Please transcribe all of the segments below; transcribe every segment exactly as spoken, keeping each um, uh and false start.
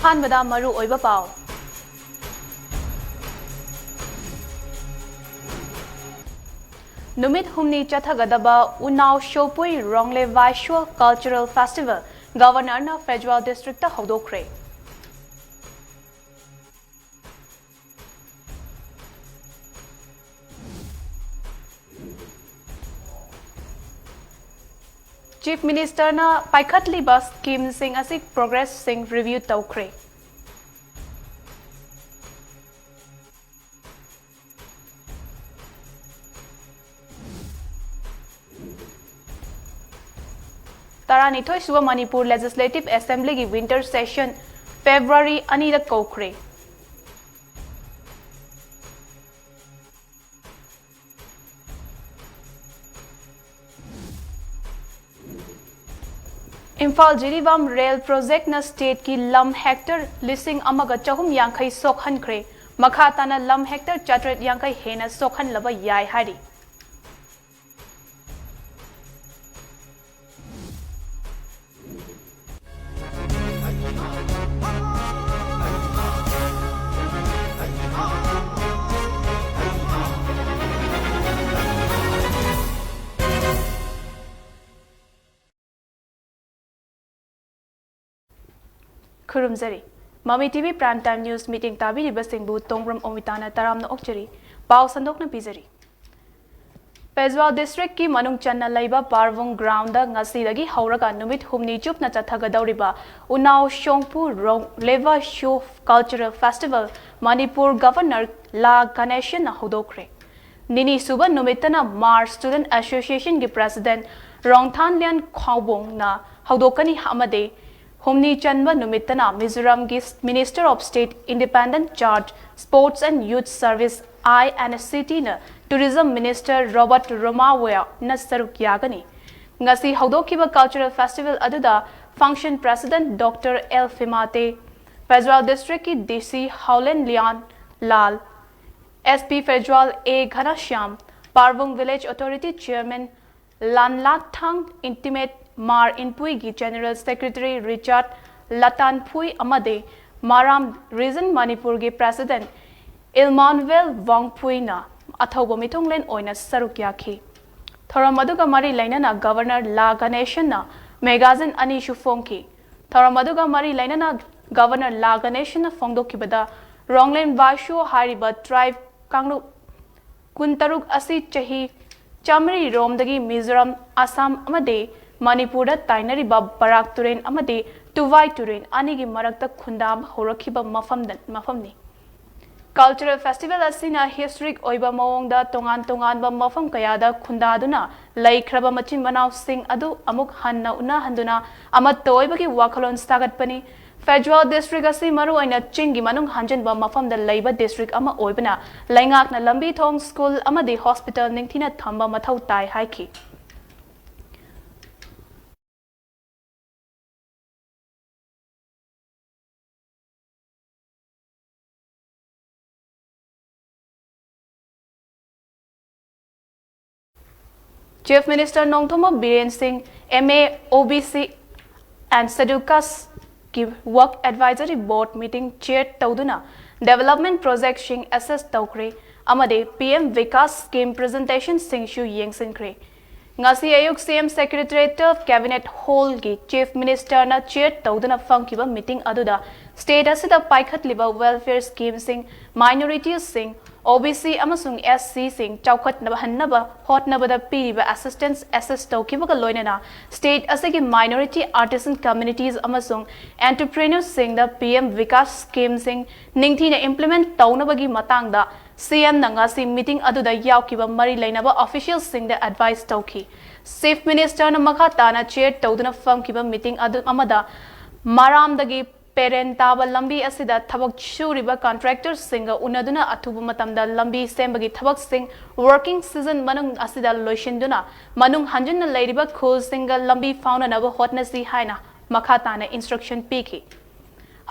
ꯑꯍꯥꯟꯕꯗ ꯃꯔꯨ ꯑꯣꯏꯕ ꯄꯥꯎ꯫ ꯅꯨꯃꯤꯠ ꯍꯨꯝꯅꯤ ꯆꯠꯊꯒꯗꯕ ꯎꯅꯥꯎ ꯁꯣꯄꯨꯏ ꯔꯣꯡꯂꯦ ꯚꯥꯏꯁ꯭ꯌꯣ ꯀꯜꯆꯔꯦꯜ ꯐꯦꯁꯇꯤꯚꯦꯜ ꯒꯚꯔꯅꯔꯅ ꯐꯦꯖꯋꯥꯜ ꯗꯤꯁꯇ꯭ꯔꯤꯛꯇ ꯍꯧꯗꯣꯛꯈ꯭ꯔꯦ꯫ ꯆꯤꯐ ꯃꯤꯅꯤꯁꯇꯔꯅ ꯄꯥꯏꯈꯠꯂꯤꯕ ꯁ꯭ꯀꯤꯝꯁꯤꯡ ꯑꯁꯤ ꯄ꯭ꯔꯣꯒ꯭ꯔꯦꯁꯁꯤꯡ ꯔꯤꯚ꯭ꯌꯨ ꯇꯧꯈ꯭ꯔꯦ꯫ ꯇꯔꯥꯅꯤꯊꯣꯏ ꯁꯨꯕ ꯃꯅꯤꯄꯨꯔ ꯂꯦꯖꯤꯁꯂꯦꯇꯤꯚ ꯑꯦꯁꯦꯝꯕ꯭ꯂꯤꯒꯤ ꯋꯤꯟꯇꯔ ꯁꯦꯁꯟ ꯐꯦꯕ꯭ꯔꯨꯋꯥꯔꯤ ꯑꯅꯤꯗ ꯀꯧꯈ꯭ꯔꯦ꯫ ꯏꯝꯐꯥꯜ ꯖꯤꯔꯤꯕꯥꯝ ꯔꯦꯜ ꯄ꯭ꯔꯣꯖꯦꯛꯅ ꯁ꯭ꯇꯦꯠꯀꯤ ꯂꯝ ꯍꯦꯛꯇꯔ ꯂꯤꯁꯤꯡ ꯑꯃꯒ ꯆꯍꯨꯝ ꯌꯥꯡꯈꯩ ꯁꯣꯛꯍꯟꯈ꯭ꯔꯦ꯫ ꯃꯈꯥ ꯇꯥꯅ ꯂꯝ ꯍꯦꯛꯇꯔ ꯆꯥꯇ꯭ꯔꯦꯠ ꯌꯥꯡꯈꯩ ꯍꯦꯟꯅ ꯁꯣꯛꯍꯟꯂꯕ ꯌꯥꯏ ꯍꯥꯏꯔꯤ꯫ ꯈꯨꯔꯨꯝꯖꯔꯤ꯫ ꯃꯃꯤ TV Prime Time News meeting ꯇꯥꯕꯤꯔꯤꯕꯁꯤꯡꯕꯨ ꯇꯣꯡꯕ꯭ꯔꯝ ꯑꯣꯃꯤꯇꯥꯅ ꯇꯔꯥꯝꯅ ꯑꯣꯛꯆꯔꯤ꯫ ꯄꯥꯎ ꯁꯟꯗꯣꯛꯅ ꯄꯤꯖꯔꯤ꯫ ꯄꯦꯖꯋꯥꯜ ꯗꯤꯁꯇ꯭ꯔꯤꯛꯀꯤ ꯃꯅꯨꯡ ꯆꯟꯅ ꯂꯩꯕ ꯄꯥꯔꯕꯨꯡ ꯒ꯭ꯔꯥꯎꯟꯗ ꯉꯁꯤꯗꯒꯤ ꯍꯧꯔꯒ ꯅꯨꯃꯤꯠ ꯍꯨꯝꯅꯤ ꯆꯨꯞꯅ ꯆꯠꯊꯒꯗꯧꯔꯤꯕ ꯎꯅꯥꯎ ꯁꯣꯡꯄꯨ ꯔꯣꯡ ꯂꯦꯕꯥ ꯁꯣ ꯀꯜꯆꯔꯦꯜ ꯐꯦꯁꯇꯤꯚꯦꯜ ꯃꯅꯤꯄꯨꯔ ꯒꯚꯔꯅꯔ ꯂꯥ ꯒꯅꯦꯁꯟꯅ ꯍꯧꯗꯣꯛꯈ꯭ꯔꯦ꯫ ꯅꯤꯅꯤ ꯁꯨꯕ ꯅꯨꯃꯤꯠꯇꯅ ꯃꯥꯔ ꯁ꯭ꯇꯨꯗꯦꯟꯠ ꯑꯦꯁꯣꯁꯤꯌꯦꯁꯟꯒꯤ ꯄ꯭ꯔꯦꯁꯤꯗꯦꯟꯠ ꯔꯣꯡꯊꯥꯟꯂꯤꯌꯥꯟ ꯈꯥꯎꯕꯣꯡꯅ ꯍꯧꯗꯣꯛꯀꯅꯤ ꯑꯃꯗꯤ ꯍꯨꯝꯅꯤ ꯆꯟꯕ ꯅꯨꯃꯤꯠꯇꯅ ꯃꯤꯖꯣꯔꯥꯝꯒꯤ Minister of State Independent Charge, Sports and Youth Service, I and City ꯅ Tourism Minister Robert Romaweya ꯅ ꯁꯔꯨꯛ ꯌꯥꯒꯅꯤ꯫ ꯉꯁꯤ ꯍꯧꯗꯣꯛꯈꯤꯕ ꯀꯜꯆꯔꯦꯜ ꯐꯦꯁꯇꯤꯚꯦꯜ ꯑꯗꯨꯗ ꯐꯪꯁꯟ ꯄ꯭ꯔꯦꯁꯤꯗꯦꯟꯠ ꯗꯣꯛꯇꯔ ꯑꯦꯜ ꯐꯤꯃꯥꯇꯦ, ꯐꯦꯖꯋꯥꯜ ꯗꯤꯁꯇ꯭ꯔꯤꯛꯀꯤ ꯗꯤ ꯁꯤ ꯍꯥꯎꯂꯦꯟ ꯂꯤꯌꯥꯟ ꯂꯥꯜ, ꯑꯦꯁ ꯄꯤ ꯐꯦꯖꯋꯥꯜ ꯑꯦ ꯘꯅꯁ꯭ꯌꯥꯝ, ꯄꯥꯔꯕꯨꯡ ꯚꯤꯂꯦꯖ ꯑꯣꯊꯣꯔꯤꯇꯤ ꯆꯤꯌꯔꯃꯦꯟ ꯂꯥꯟꯂꯥꯊꯥꯡ ꯏꯟꯇꯤꯃꯦꯠ ꯃꯥꯔ ꯏꯟꯄꯨꯏꯒꯤ ꯖꯦꯅꯔꯦꯜ ꯁꯦꯀ꯭ꯔꯦꯇꯔꯤ ꯔꯤꯆꯥꯔꯗ ꯂꯇꯥꯟ ꯐꯨꯏ ꯑꯃꯗꯤ ꯃꯥꯔꯥꯝ ꯔꯤꯖꯟ ꯃꯅꯤꯄꯨꯔꯒꯤ ꯄ꯭ꯔꯦꯁꯤꯗꯦꯟꯠ ꯏꯜꯃꯥꯅꯨꯋꯦꯜ ꯋꯥꯡꯐꯨꯏꯅ ꯑꯊꯧꯕ ꯃꯤꯊꯨꯡꯂꯦꯟ ꯑꯣꯏꯅ ꯁꯔꯨꯛ ꯌꯥꯈꯤ꯫ ꯊꯧꯔꯝ ꯑꯗꯨꯒ ꯃꯔꯤ ꯂꯩꯅꯅ ꯒꯕꯔꯅꯔ ꯂꯥ ꯒꯅꯦꯁꯟꯅ ꯃꯦꯒꯥꯖꯤꯟ ꯑꯅꯤꯁꯨ ꯐꯣꯡꯈꯤ꯫ ꯊꯧꯔꯝ ꯑꯗꯨꯒ ꯃꯔꯤ ꯂꯩꯅꯅ ꯒꯕꯔꯅꯔ ꯂꯥ ꯒꯅꯦꯁꯟꯅ ꯐꯣꯡꯗꯣꯛꯈꯤꯕꯗ, ꯔꯣꯡꯂꯦꯟ ꯚꯥꯏꯁ꯭ꯌꯣ ꯍꯥꯏꯔꯤꯕ ꯇ꯭ꯔꯥꯏꯕ ꯀꯥꯡꯂꯨꯞ ꯀꯨꯟꯇꯔꯨꯛ ꯑꯁꯤ ꯆꯍꯤ ꯆꯥꯃꯔꯤ ꯔꯣꯝꯗꯒꯤ ꯃꯤꯖꯣꯔꯥꯝ, ꯑꯁꯥꯝ ꯑꯃꯗꯤ ꯃꯅꯤꯄꯨꯔꯗ ꯇꯥꯏꯅꯔꯤꯕ ꯕꯔꯥꯛ ꯇꯨꯔꯦꯜ ꯑꯃꯗꯤ ꯇꯨꯚꯥꯏ ꯇꯨꯔꯦꯜ ꯑꯅꯤꯒꯤ ꯃꯔꯛꯇ ꯈꯨꯟꯗꯥꯕ ꯍꯧꯔꯛꯈꯤꯕ ꯃꯐꯝꯗ, ꯃꯐꯝꯅꯤ꯫ ꯀꯜꯆꯔꯦꯜ ꯐꯦꯁꯇꯤꯚꯦꯜ ꯑꯁꯤꯅ ꯍꯤꯁꯇꯣꯔꯤꯛ ꯑꯣꯏꯕ ꯃꯑꯣꯡꯗ ꯇꯣꯉꯥꯟ ꯇꯣꯉꯥꯟꯕ ꯃꯐꯝ ꯀꯌꯥꯗ ꯈꯨꯟꯗꯥꯗꯨꯅ ꯂꯩꯈ꯭ꯔꯕ ꯃꯆꯤꯟ ꯃꯅꯥꯎꯁꯤꯡ ꯑꯗꯨ ꯑꯃꯨꯛ ꯍꯟꯅ ꯎꯅꯍꯟꯗꯨꯅ ꯑꯃꯠꯇ ꯑꯣꯏꯕꯒꯤ ꯋꯥꯈꯜꯂꯣꯟ ꯁꯥꯒꯠꯄꯅꯤ꯫ ꯐꯦꯖꯋꯥꯜ ꯗꯤꯁꯇ꯭ꯔꯤꯛ ꯑꯁꯤ ꯃꯔꯨꯑꯣꯏꯅ ꯆꯤꯡꯒꯤ ꯃꯅꯨꯡ ꯍꯟꯖꯤꯟꯕ ꯃꯐꯝꯗ ꯂꯩꯕ ꯗꯤꯁꯇ꯭ꯔꯤꯛ ꯑꯃ ꯑꯣꯏꯕꯅ, ꯂꯩꯉꯥꯛꯅ ꯂꯝꯕꯤ ꯊꯣꯡ, ꯁ꯭ꯀꯨꯜ ꯑꯃꯗꯤ ꯍꯣꯁꯄꯤꯇꯥꯜ ꯅꯤꯡꯊꯤꯅ ꯊꯝꯕ ꯃꯊꯧ ꯇꯥꯏ ꯍꯥꯏꯈꯤ꯫ Chief Minister ꯅꯣꯡꯊꯣꯝꯕꯝ ꯕꯤꯔꯦꯟ ꯁꯤꯡ, M A, O B C and Scheduled Caste ꯀꯤ Work Advisory Board meeting chair ꯇꯧꯗꯨꯅ development project ꯁꯤꯡ assess ꯇꯧꯈ꯭ꯔꯦ ꯑꯃꯗꯤ P M Vikas scheme presentation ꯁꯤꯡꯁꯨ ꯌꯦꯡꯁꯤꯟꯈ꯭ꯔꯦ꯫ ꯉꯁꯤ ꯑꯌꯨꯛ C M Secretariat Cabinet Hall ꯒꯤ Chief Minister ꯅ chair ꯇꯧꯗꯨꯅ ꯐꯝꯈꯤꯕ meeting ꯑꯗꯨꯗ state ꯑꯁꯤꯗ ꯄꯥꯏꯈꯠꯂꯤꯕ welfare scheme ꯁꯤꯡ, minorities ꯁꯤꯡ, O B C ꯑꯃꯁꯨꯡ S C ꯁꯤꯡ ꯆꯥꯎꯈꯠꯅꯕ ꯍꯟꯅꯕ ꯍꯣꯠꯅꯕꯗ ꯄꯤꯔꯤꯕ assistance assess ꯇꯧꯈꯤꯕꯒ ꯂꯣꯏꯅꯅ state ꯑꯁꯤꯒꯤ minority artisan communities ꯑꯃꯁꯨꯡ entrepreneurs ꯁꯤꯡꯗ P M Vikas scheme ꯁꯤꯡ ꯅꯤꯡꯊꯤꯅ implement ꯇꯧꯅꯕꯒꯤ ꯃꯇꯥꯡꯗ C M ꯅ ꯉꯁꯤ meeting ꯑꯗꯨꯗ ꯌꯥꯎꯈꯤꯕ ꯃꯔꯤ ꯂꯩꯅꯕ official ꯁꯤꯡꯗ advice ꯇꯧꯈꯤ꯫ Chief Minister ꯅ ꯃꯈꯥ ꯇꯥꯅ chair ꯇꯧꯗꯨꯅ ꯐꯝꯈꯤꯕ meeting ꯑꯗꯨ ꯑꯃꯗ ꯃꯔꯥꯝꯗꯒꯤ ꯄꯦꯔꯦꯟ ꯇꯥꯕ ꯂꯝꯕꯤ ꯑꯁꯤꯗ ꯊꯕꯛ ꯁꯨꯔꯤꯕ contractor ꯁꯤꯡꯒ ꯎꯅꯗꯨꯅ ꯑꯊꯨꯕ ꯃꯇꯝꯗ ꯂꯝꯕꯤ ꯁꯦꯝꯕꯒꯤ ꯊꯕꯛꯁꯤꯡ working season ꯃꯅꯨꯡ ꯑꯁꯤꯗ ꯂꯣꯏꯁꯤꯟꯗꯨꯅ ꯃꯅꯨꯡ ꯍꯟꯖꯤꯟꯅ ꯂꯩꯔꯤꯕ ꯈꯨꯜꯁꯤꯡꯒ ꯂꯝꯕꯤ ꯐꯥꯎꯅꯅꯕ ꯍꯣꯠꯅꯁꯤ ꯍꯥꯏꯅ ꯃꯈꯥ ꯇꯥꯅ instruction ꯄꯤꯈꯤ꯫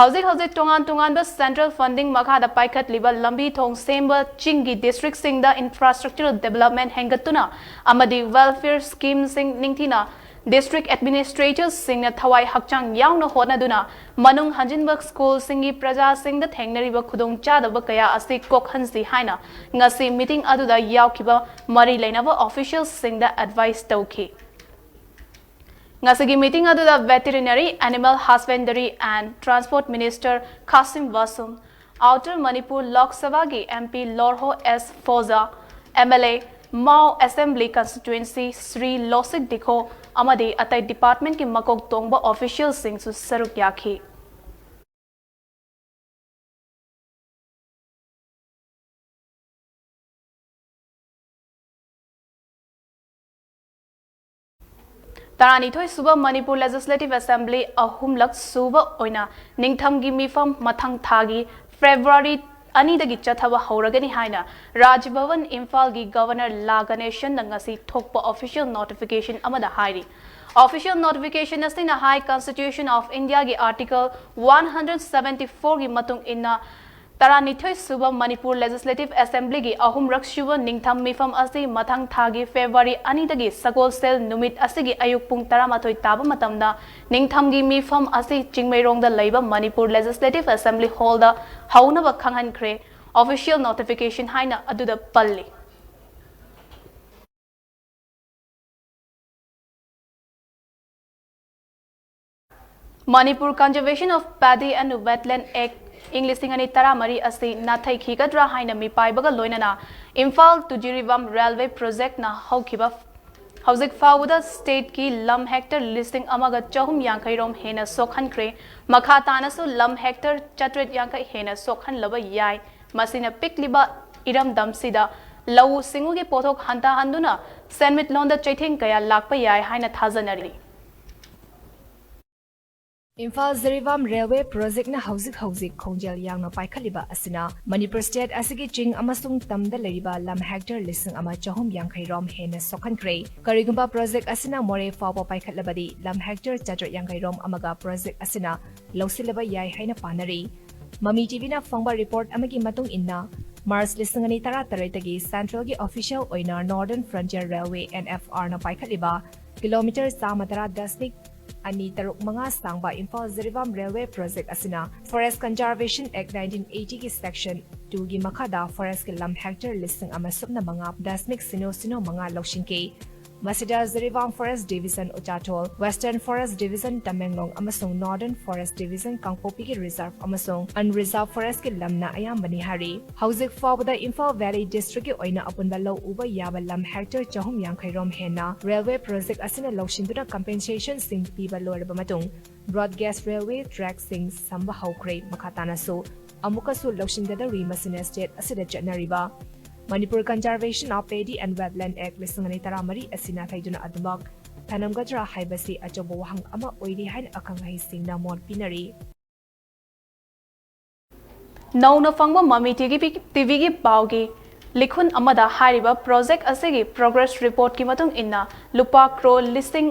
ꯍꯧꯖꯤꯛ ꯍꯧꯖꯤꯛ ꯇꯣꯉꯥꯟ ꯇꯣꯉꯥꯟꯕ central funding ꯃꯈꯥꯗ ꯄꯥꯏꯈꯠꯂꯤꯕ ꯂꯝꯕꯤ ꯊꯣꯡ ꯁꯦꯝꯕ ꯆꯤꯡꯒꯤ district ꯁꯤꯡꯗ infrastructural development ꯍꯦꯟꯒꯠꯇꯨꯅ ꯑꯃꯗꯤ welfare scheme ꯁꯤꯡ ꯅꯤꯡꯊꯤꯅ District Administratorꯁꯤꯡꯅ ꯊꯋꯥꯏ ꯍꯛꯆꯥꯡ ꯌꯥꯎꯅ ꯍꯣꯠꯅꯗꯨꯅ ꯃꯅꯨꯡ ꯍꯟꯖꯤꯟꯕ ꯁ꯭ꯀꯨꯜꯁꯤꯡꯒꯤ ꯄ꯭ꯔꯖꯥꯁꯤꯡꯗ ꯊꯦꯡꯅꯔꯤꯕ ꯈꯨꯗꯣꯡꯆꯥꯗꯕ ꯀꯌꯥ ꯑꯁꯤ ꯀꯣꯛꯍꯟꯁꯤ ꯍꯥꯏꯅ ꯉꯁꯤ meeting ꯑꯗꯨꯗ ꯌꯥꯎꯈꯤꯕ ꯃꯔꯤ ꯂꯩꯅꯕ officialꯁꯤꯡꯗ advice ꯇꯧꯈꯤ꯫ ꯉꯁꯤꯒꯤ meeting ꯑꯗꯨꯗ Veterinary, Animal Husbandry and Transport Minister Khashim Vashum, Outer Manipur Lok Sabhagi M P Lorho S Foza, M L A, Mao Assembly Constituency Shri Losik Dikho ꯑꯃꯗꯤ ꯑꯇꯩ departmentꯀꯤ ꯃꯀꯣꯛ ꯊꯣꯡꯕ officialꯁꯤꯡꯁꯨ ꯁꯔꯨꯛ ꯌꯥꯈꯤ꯫ ꯇꯔꯥꯅꯤꯊꯣꯏ ꯁꯨꯕ ꯃꯅꯤꯄꯨꯔ Legislative Assembly ꯑꯍꯨꯝꯂꯛ ꯁꯨꯕ ꯑꯣꯏꯅ ꯅꯤꯡꯊꯝꯒꯤ ꯃꯤꯐꯝ ꯃꯊꯪ ꯊꯥꯒꯤ February ꯑꯅꯤꯗꯒꯤ ꯆꯠꯊꯕ ꯍꯧꯔꯒꯅꯤ ꯍꯥꯏꯅ ꯔꯥꯖ ꯚꯕꯟ ꯏꯝꯐꯥꯜꯒꯤ Governor ꯂꯥ ꯒꯅꯦꯁꯟꯅ ꯉꯁꯤ ꯊꯣꯛꯄ official notification ꯑꯃꯗ ꯍꯥꯏꯔꯤ꯫ Official notification ꯑꯁꯤꯅ ꯍꯥꯏ, Constitution of Indiaꯒꯤ Article one hundred seventy fourꯒꯤ ꯃꯇꯨꯡ ꯏꯟꯅ ꯇꯔꯥꯅꯤꯊꯣꯏ ꯁꯨꯕ ꯃꯅꯤꯄꯨꯔ Legislative Assemblyꯒꯤ ꯑꯍꯨꯝꯔꯛ ꯁꯨꯕ ꯅꯤꯡꯊꯝ ꯃꯤꯐꯝ ꯑꯁꯤ ꯃꯊꯪ ꯊꯥꯒꯤ February ꯑꯅꯤꯗꯒꯤ ꯁꯒꯣꯜꯁꯦꯜ ꯅꯨꯃꯤꯠ ꯑꯁꯤꯒꯤ ꯑꯌꯨꯛ ꯄꯨꯡ ꯇꯔꯥꯃꯥꯊꯣꯏ ꯇꯥꯕ ꯃꯇꯝꯗ ꯅꯤꯡꯊꯝꯒꯤ ꯃꯤꯐꯝ ꯑꯁꯤ ꯆꯤꯡꯃꯩꯔꯣꯡꯗ ꯂꯩꯕ Manipur Legislative Assembly Hallꯗ ꯍꯧꯅꯕ ꯈꯪꯍꯟꯈ꯭ꯔꯦ꯫ Official notification ꯍꯥꯏꯅ ꯑꯗꯨꯗ ꯄꯜꯂꯤ꯫ Manipur Conservation of Paddy and Wetland Act ꯏꯪ ꯂꯤꯁꯤꯡ ꯑꯅꯤ ꯇꯔꯥꯃꯔꯤ ꯑꯁꯤ ꯅꯥꯊꯩꯈꯤꯒꯗ꯭ꯔꯥ ꯍꯥꯏꯅ ꯃꯤꯄꯥꯏꯕꯒ ꯂꯣꯏꯅꯅ ꯏꯝꯐꯥꯜ to ꯖꯤꯔꯤꯕꯥꯝ railway projectꯅ ꯍꯧꯈꯤꯕ ꯍꯧꯖꯤꯛ ꯐꯥꯎꯕꯗ stateꯀꯤ ꯂꯝ hectare ꯂꯤꯁꯤꯡ ꯑꯃꯒ ꯆꯍꯨꯝ ꯌꯥꯡꯈꯩ ꯔꯣꯝ ꯍꯦꯟꯅ ꯁꯣꯛꯍꯟꯈ꯭ꯔꯦ꯫ ꯃꯈꯥ ꯇꯥꯅꯁꯨ ꯂꯝ hectare ꯆꯥꯇ꯭ꯔꯦꯠ ꯌꯥꯡꯈꯩ ꯍꯦꯟꯅ ꯁꯣꯛꯍꯜꯂꯕ ꯌꯥꯏ꯫ ꯃꯁꯤꯅ ꯄꯤꯛꯂꯤꯕ ꯏꯔꯝꯗꯝꯁꯤꯗ ꯂꯧꯎ ꯁꯤꯡꯎꯒꯤ ꯄꯣꯠꯊꯣꯛ ꯍꯟꯊꯍꯟꯗꯨꯅ ꯁꯦꯟꯃꯤꯠꯂꯣꯟꯗ ꯆꯩꯊꯦꯡ ꯀꯌꯥ ꯂꯥꯛꯄ ꯌꯥꯏ ꯍꯥꯏꯅ ꯊꯥꯖꯅꯔꯤ꯫ ꯏꯝꯐꯥꯜ ꯖꯤꯔꯤꯕꯥꯝ railway projectꯅ ꯍꯧꯖꯤꯛ ꯍꯧꯖꯤꯛ ꯈꯣꯡꯖꯦꯜ ꯌꯥꯡꯅ ꯄꯥꯏꯈꯠꯂꯤꯕ ꯑꯁꯤꯅ ꯃꯅꯤꯄꯨꯔ state ꯑꯁꯤꯒꯤ ꯆꯤꯡ ꯑꯃꯁꯨꯡ ꯇꯝꯗ ꯂꯩꯔꯤꯕ ꯂꯝ hectare ꯂꯤꯁꯤꯡ ꯑꯃ ꯆꯍꯨꯝ ꯌꯥꯡꯈꯩ ꯔꯣꯝ ꯍꯦꯟꯅ ꯁꯣꯛꯍꯟꯈ꯭ꯔꯦ꯫ ꯀꯔꯤꯒꯨꯝꯕ project ꯑꯁꯤꯅ ꯃꯣꯔꯦ ꯐꯥꯎꯕ ꯄꯥꯏꯈꯠꯂꯕꯗꯤ ꯂꯝ hectare ꯆꯥꯇ꯭ꯔꯦꯠ ꯌꯥꯡꯈꯩ ꯔꯣꯝ ꯑꯃꯒ project ꯑꯁꯤꯅ ꯂꯧꯁꯤꯜꯂꯕ ꯌꯥꯏ ꯍꯥꯏꯅ ꯄꯥꯅꯔꯤ꯫ ꯃꯃꯤ ꯇꯤꯚꯤꯅ ꯐꯪꯕ report ꯑꯃꯒꯤ ꯃꯇꯨꯡ ꯏꯟꯅ, March ꯂꯤꯁꯤꯡ ꯑꯅꯤ ꯇꯔꯥꯇꯔꯦꯠꯇꯒꯤ centralꯒꯤ official ꯑꯣꯏꯅ Northern Frontier Railway, NFRꯅ ꯄꯥꯏꯈꯠꯂꯤꯕ ꯀꯤꯂꯣꯃꯤꯇꯔ ꯆꯥꯝꯃ ꯇꯔꯥ ꯗꯁꯃꯤꯛ ꯑꯅꯤ ꯇꯔꯨꯛ ꯃꯉꯥ ꯁꯥꯡꯕ ꯏꯝꯐꯥꯜ ꯖꯤꯔꯤꯕꯥꯝ ꯔꯦꯜꯋꯦ ꯄ꯭ꯔꯣꯖꯦꯛ ꯑꯁꯤꯅ Forest Conservation Act nineteen eighty ꯒꯤ Section two ꯒꯤ ꯃꯈꯥꯗ forest ꯀꯤ ꯂꯝ hectare ꯂꯤꯁꯤꯡ ꯑꯃ ꯁꯨꯞꯅ ꯃꯉꯥ ꯗꯁꯃꯤꯛ ꯁꯤꯅꯣ ꯁꯤꯅꯣ ꯃꯉꯥ ꯂꯧꯁꯤꯟꯈꯤ꯫ ꯃꯁꯤꯗ Jiribam Forest Division ꯎꯆꯥꯊꯣꯜ, Western Forest Division Tamenglong ꯑꯃꯁꯨꯡ Northern Forest Division ꯀꯥꯡꯄꯣꯛꯄꯤꯒꯤ reserve ꯑꯃꯁꯨꯡ unreserved forest ꯀꯤ ꯂꯝꯅ ꯑꯌꯥꯝꯕꯅꯤ ꯍꯥꯏꯔꯤ꯫ ꯍꯧꯖꯤꯛ ꯐꯥꯎꯕꯗ ꯏꯝꯐꯥꯜ Valley District ꯀꯤ ꯑꯣꯏꯅ ꯑꯄꯨꯟꯕ ꯂꯧ ꯎꯕ ꯌꯥꯕ ꯂꯝ hectare ꯆꯍꯨꯝ ꯌꯥꯡꯈꯩ ꯔꯣꯝ ꯍꯦꯟꯅ ꯔꯦꯜꯋꯦ ꯄ꯭ꯔꯣꯖꯦꯛ ꯑꯁꯤꯅ ꯂꯧꯁꯤꯟꯗꯨꯅ compensation ꯁꯤꯡ ꯄꯤꯕ ꯂꯣꯏꯔꯕ ꯃꯇꯨꯡ broad gauge railway track ꯁꯤꯡ ꯁꯝꯕ ꯍꯧꯈ꯭ꯔꯦ꯫ ꯃꯈꯥ ꯇꯥꯅꯁꯨ ꯑꯃꯨꯛꯀꯁꯨ ꯂꯧꯁꯤꯟꯒꯗꯧꯔꯤ꯫ ꯃꯁꯤꯅ state ꯑꯁꯤꯗ ꯆꯠꯅꯔꯤꯕ Manipur Conservation of Paddy and Wetland Act ꯂꯤꯁꯤꯡ ꯑꯅꯤ ꯇꯔꯥꯃꯔꯤ ꯑꯁꯤ ꯅꯥꯊꯩꯗꯨꯅ ꯑꯗꯨꯃꯛ ꯊꯅꯝꯒꯗ꯭ꯔꯥ ꯍꯥꯏꯕꯁꯤ ꯑꯆꯧꯕ ꯋꯥꯍꯪ ꯑꯃ ꯑꯣꯏꯔꯤ ꯍꯥꯏꯅ ꯑꯈꯪ ꯑꯍꯩꯁꯤꯡꯅ ꯃꯣꯠ ꯄꯤꯅꯔꯤ꯫ ꯅꯧꯅ ꯐꯪꯕ ꯃꯃꯤ ꯇꯤꯚꯤꯒꯤ ꯄꯥꯎꯒꯤ ꯂꯤꯈꯨꯟ ꯑꯃꯗ ꯍꯥꯏꯔꯤꯕ ꯄ꯭ꯔꯣꯖꯦꯛ ꯑꯁꯤꯒꯤ progress report ꯀꯤ ꯃꯇꯨꯡ ꯏꯟꯅ ꯂꯨꯄꯥ ꯀ꯭ꯔꯣꯔ ꯂꯤꯁꯤꯡ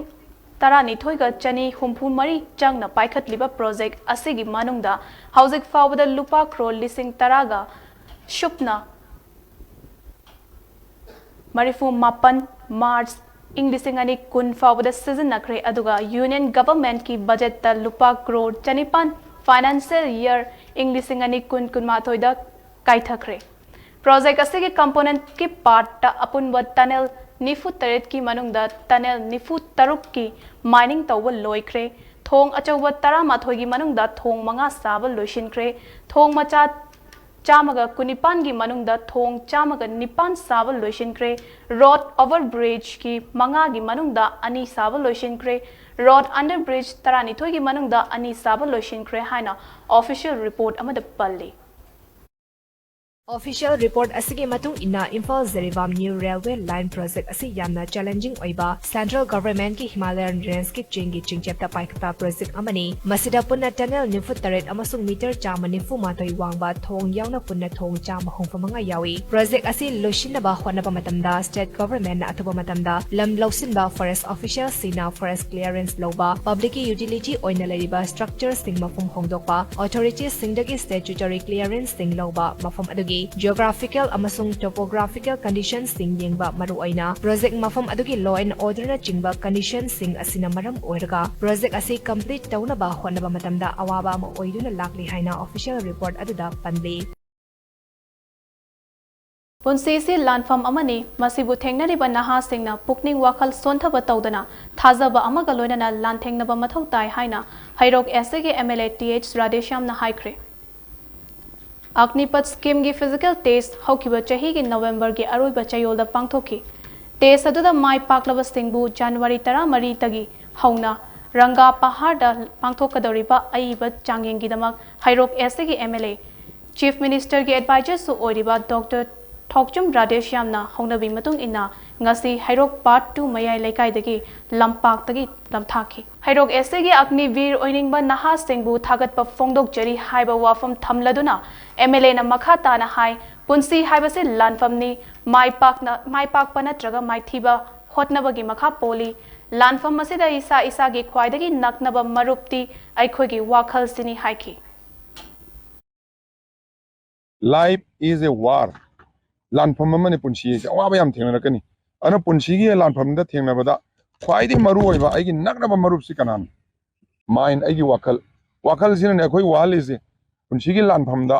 ꯇꯔꯥꯅꯤꯊꯣꯏꯒ ꯆꯅꯤ ꯍꯨꯝꯐꯨ ꯃꯔꯤ ꯆꯪꯅ ꯄꯥꯏꯈꯠꯂꯤꯕ ꯄ꯭ꯔꯣꯖꯦꯛ ꯑꯁꯤꯒꯤ ꯃꯅꯨꯡꯗ ꯍꯧꯖꯤꯛ ꯐꯥꯎꯕꯗ ꯂꯨꯄꯥ ꯀ꯭ꯔꯣꯔ ꯂꯤꯁꯤꯡ ꯇꯔꯥꯒ ꯁꯨꯞꯅ ꯃꯔꯤꯐꯨ ꯃꯥꯄꯟ March ꯏꯪ ꯂꯤꯁꯤꯡ ꯑꯅꯤ ꯀꯨꯟ ꯐꯥꯎꯕꯗ ꯁꯤꯖꯤꯟꯅꯈ꯭ꯔꯦ, ꯑꯗꯨꯒ Union Government ꯀꯤ budget ꯇ ꯂꯨꯄꯥ ꯀ꯭ꯔꯣꯔ ꯆꯅꯤꯄꯥꯟ, financial year ꯏꯪ ꯂꯤꯁꯤꯡ ꯑꯅꯤ ꯀꯨꯟ ꯀꯨꯟꯃꯥꯊꯣꯏꯗ ꯀꯥꯏꯊꯈ꯭ꯔꯦ꯫ ꯄ꯭ꯔꯣꯖꯦꯛ ꯑꯁꯤꯒꯤ component ꯀꯤ part ꯇ ꯑꯄꯨꯟꯕ tunnel ꯅꯤꯐꯨ ꯇꯔꯦꯠꯀꯤ ꯃꯅꯨꯡꯗ tunnel ꯅꯤꯐꯨ ꯇꯔꯨꯛꯀꯤ mining ꯇꯧꯕ ꯂꯣꯏꯈ꯭ꯔꯦ꯫ ꯊꯣꯡ ꯑꯆꯧꯕ ꯇꯔꯥꯃꯥꯊꯣꯏꯒꯤ ꯃꯅꯨꯡꯗ ꯊꯣꯡ ꯃꯉꯥ ꯁꯥꯕ ꯂꯣꯏꯁꯤꯟꯈ꯭ꯔꯦ꯫ ꯊꯣꯡ ꯃꯆꯥ ꯆꯥꯝꯃꯒ ꯀꯨꯟꯅꯤꯄꯥꯟꯒꯤ ꯃꯅꯨꯡꯗ ꯊꯣꯡ ꯆꯥꯝꯃꯒ ꯅꯤꯄꯥꯟ ꯁꯥꯕ ꯂꯣꯏꯁꯤꯟꯈ꯭ꯔꯦ꯫ Road over bridge ꯀꯤ ꯃꯉꯥꯒꯤ ꯃꯅꯨꯡꯗ ꯑꯅꯤ ꯁꯥꯕ ꯂꯣꯏꯁꯤꯟꯈ꯭ꯔꯦ꯫ Road under bridge ꯇꯔꯥꯅꯤꯊꯣꯏꯒꯤ ꯃꯅꯨꯡꯗ ꯑꯅꯤ ꯁꯥꯕ ꯂꯣꯏꯁꯤꯟꯈ꯭ꯔꯦ ꯍꯥꯏꯅ official report ꯑꯃꯗ ꯄꯜꯂꯤ꯫ Official report ꯑꯁꯤꯒꯤ ꯃꯇꯨꯡ ꯏꯟꯅ Imphal Jiribam new railway line project ꯑꯁꯤ ꯌꯥꯝꯅ challenging ꯑꯣꯏꯕ central government ꯀꯤ Himalayan range ꯀꯤ ꯆꯤꯡꯒꯤ ꯆꯤꯡꯆꯦꯞꯇ ꯄꯥꯏꯈꯠꯄ project ꯑꯃꯅꯤ꯫ ꯃꯁꯤꯗ ꯄꯨꯟꯅ tunnel ꯅꯤꯐꯨ ꯇꯔꯦꯠ ꯑꯃꯁꯨꯡ meter ꯆꯥꯝꯃ ꯅꯤꯐꯨ ꯃꯥꯊꯣꯏ ꯋꯥꯡꯕ ꯊꯣꯡ ꯌꯥꯎꯅ ꯄꯨꯟꯅ ꯊꯣꯡ ꯆꯥꯝꯃ ꯍꯨꯝꯐꯨ ꯃꯉꯥ ꯌꯥꯎꯏ꯫ Project ꯑꯁꯤ ꯂꯣꯏꯁꯤꯟꯅꯕ ꯍꯣꯠꯅꯕ ꯃꯇꯝꯗ state government ꯅ ꯑꯊꯨꯕ ꯃꯇꯝꯗ ꯂꯝ ꯂꯧꯁꯤꯟꯕ forest official ꯁꯤꯡꯅ forest clearance ꯂꯧꯕ, public ꯀꯤ utility ꯑꯣꯏꯅ ꯂꯩꯔꯤꯕ structure ꯁꯤꯡ ꯃꯐꯝ ꯍꯣꯡꯗꯣꯛꯄ, authority ꯁꯤꯡꯗꯒꯤ statutory clearance ꯁꯤꯡ ꯂꯧꯕ, ꯃꯐꯝ ꯑꯗꯨꯒꯤ Geographical ꯑꯃꯁꯨꯡ topographical conditionꯁꯤꯡ ꯌꯦꯡꯕ, ꯃꯔꯨꯑꯣꯏꯅ project ꯃꯐꯝ ꯑꯗꯨꯒꯤ law and orderꯅꯆꯤꯡꯕ conditionꯁꯤꯡ ꯑꯁꯤꯅ ꯃꯔꯝ ꯑꯣꯏꯔꯒ project ꯑꯁꯤ complete ꯇꯧꯅꯕ ꯍꯣꯠꯅꯕ ꯃꯇꯝꯗ ꯑꯋꯥꯕ ꯑꯃ ꯑꯣꯏꯗꯨꯅ ꯂꯥꯛꯂꯤ ꯍꯥꯏꯅ official report ꯑꯗꯨꯗ ꯄꯜꯂꯤ꯫ ꯄꯨꯟꯁꯤꯁꯤ ꯂꯥꯟꯐꯝ ꯑꯃꯅꯤ꯫ ꯃꯁꯤꯕꯨ ꯊꯦꯡꯅꯔꯤꯕ ꯅꯍꯥꯁꯤꯡꯅ ꯄꯨꯛꯅꯤꯡ ꯋꯥꯈꯜ ꯁꯣꯟꯊꯕ ꯇꯧꯗꯅ ꯊꯥꯖꯕ ꯑꯃꯒ ꯂꯣꯏꯅꯅ ꯂꯥꯟꯊꯦꯡꯅꯕ ꯃꯊꯧ ꯇꯥꯏ ꯍꯥꯏꯅ ꯍꯩꯔꯣꯛ S Aꯒꯤ M L A T H ꯔꯥꯙꯦꯁ꯭ꯌꯥꯝꯅ ꯍꯥꯏꯈ꯭ꯔꯦ꯫ ꯑꯒꯅꯤꯄꯊ schemeꯒꯤ physical test ꯍꯧꯈꯤꯕ ꯆꯍꯤꯒꯤ Novemberꯒꯤ ꯑꯔꯣꯏꯕ ꯆꯌꯣꯜꯗ ꯄꯥꯡꯊꯣꯛꯈꯤ꯫ Test ꯑꯗꯨꯗ ꯃꯥꯏ ꯄꯥꯛꯂꯕꯁꯤꯡꯕꯨ January ꯇꯔꯥꯃꯔꯤꯗꯒꯤ ꯍꯧꯅ ꯔꯪꯒꯥ ꯄꯍꯥꯔꯗ ꯄꯥꯡꯊꯣꯛꯀꯗꯧꯔꯤꯕ ꯑꯏꯕ ꯆꯥꯡꯌꯦꯡꯒꯤꯗꯃꯛ ꯍꯩꯔꯣꯛ S Aꯒꯤ M L A, Chief Ministerꯒꯤ advisorꯁꯨ ꯑꯣꯏꯔꯤꯕ Doctor ꯊꯣꯛꯆꯨꯝ ꯔꯥꯙꯦꯁ꯭ꯌꯥꯝꯅ ꯍꯧꯅꯕꯤ ꯃꯇꯨꯡ ꯏꯟꯅ ꯉꯁꯤ ꯍꯩꯔꯣꯛ Part two ꯃꯌꯥꯏ ꯂꯩꯀꯥꯏꯗꯒꯤ ꯂꯝꯄꯥꯛꯇꯒꯤ ꯂꯝꯊꯥꯈꯤ꯫ ꯍꯩꯔꯣꯛ S Aꯒꯤ ꯑꯒꯅꯤꯕꯤꯔ ꯑꯣꯏꯅꯤꯡꯕ ꯅꯍꯥꯁꯤꯡꯕꯨ ꯊꯥꯒꯠꯄ ꯐꯣꯡꯗꯣꯛꯆꯔꯤ ꯍꯥꯏꯕ ꯋꯥꯐꯝ ꯊꯝꯂꯗꯨꯅ M L Aꯅ ꯃꯈꯥ ꯇꯥꯅ ꯍꯥꯏ, ꯄꯨꯟꯁꯤ ꯍꯥꯏꯕꯁꯤ ꯂꯥꯟꯐꯝꯅꯤ꯫ ꯃꯥꯏ ꯄꯥꯛꯅ, ꯃꯥꯏ ꯄꯥꯛꯄ ꯅꯠꯇ꯭ꯔꯒ ꯃꯥꯏꯊꯤꯕ ꯍꯣꯠꯅꯕꯒꯤ ꯃꯈꯥ ꯄꯣꯜꯂꯤ꯫ ꯂꯥꯟꯐꯝ ꯑꯁꯤꯗ ꯏꯁꯥ ꯏꯁꯥꯒꯤ ꯈ꯭ꯋꯥꯏꯗꯒꯤ ꯅꯛꯅꯕ ꯃꯔꯨꯞꯇꯤ ꯑꯩꯈꯣꯏꯒꯤ ꯋꯥꯈꯜꯁꯤꯅꯤ ꯍꯥꯏꯈꯤ꯫ Life is a war. ꯂꯥꯟꯐꯝ ꯑꯃꯅꯤ ꯄꯨꯟꯁꯤ ꯍꯥꯏꯁꯦ꯫ ꯑꯋꯥꯕ ꯌꯥꯝ ꯊꯦꯡꯅꯔꯛꯀꯅꯤ꯫ ꯑꯗꯨꯅ ꯄꯨꯟꯁꯤꯒꯤ ꯂꯥꯟꯐꯝꯗ ꯊꯦꯡꯅꯕꯗ ꯈ꯭ꯋꯥꯏꯗꯒꯤ ꯃꯔꯨ ꯑꯣꯏꯕ ꯑꯩꯒꯤ ꯅꯛꯅꯕ ꯃꯔꯨꯞꯁꯤ ꯀꯅꯥꯅꯣ? Mind, ꯑꯩꯒꯤ ꯋꯥꯈꯜ꯫ ꯋꯥꯈꯜꯁꯤꯅꯅꯦ ꯑꯩꯈꯣꯏ ꯋꯥꯍꯜꯂꯤꯁꯦ꯫ ꯄꯨꯟꯁꯤꯒꯤ ꯂꯥꯟꯐꯝꯗ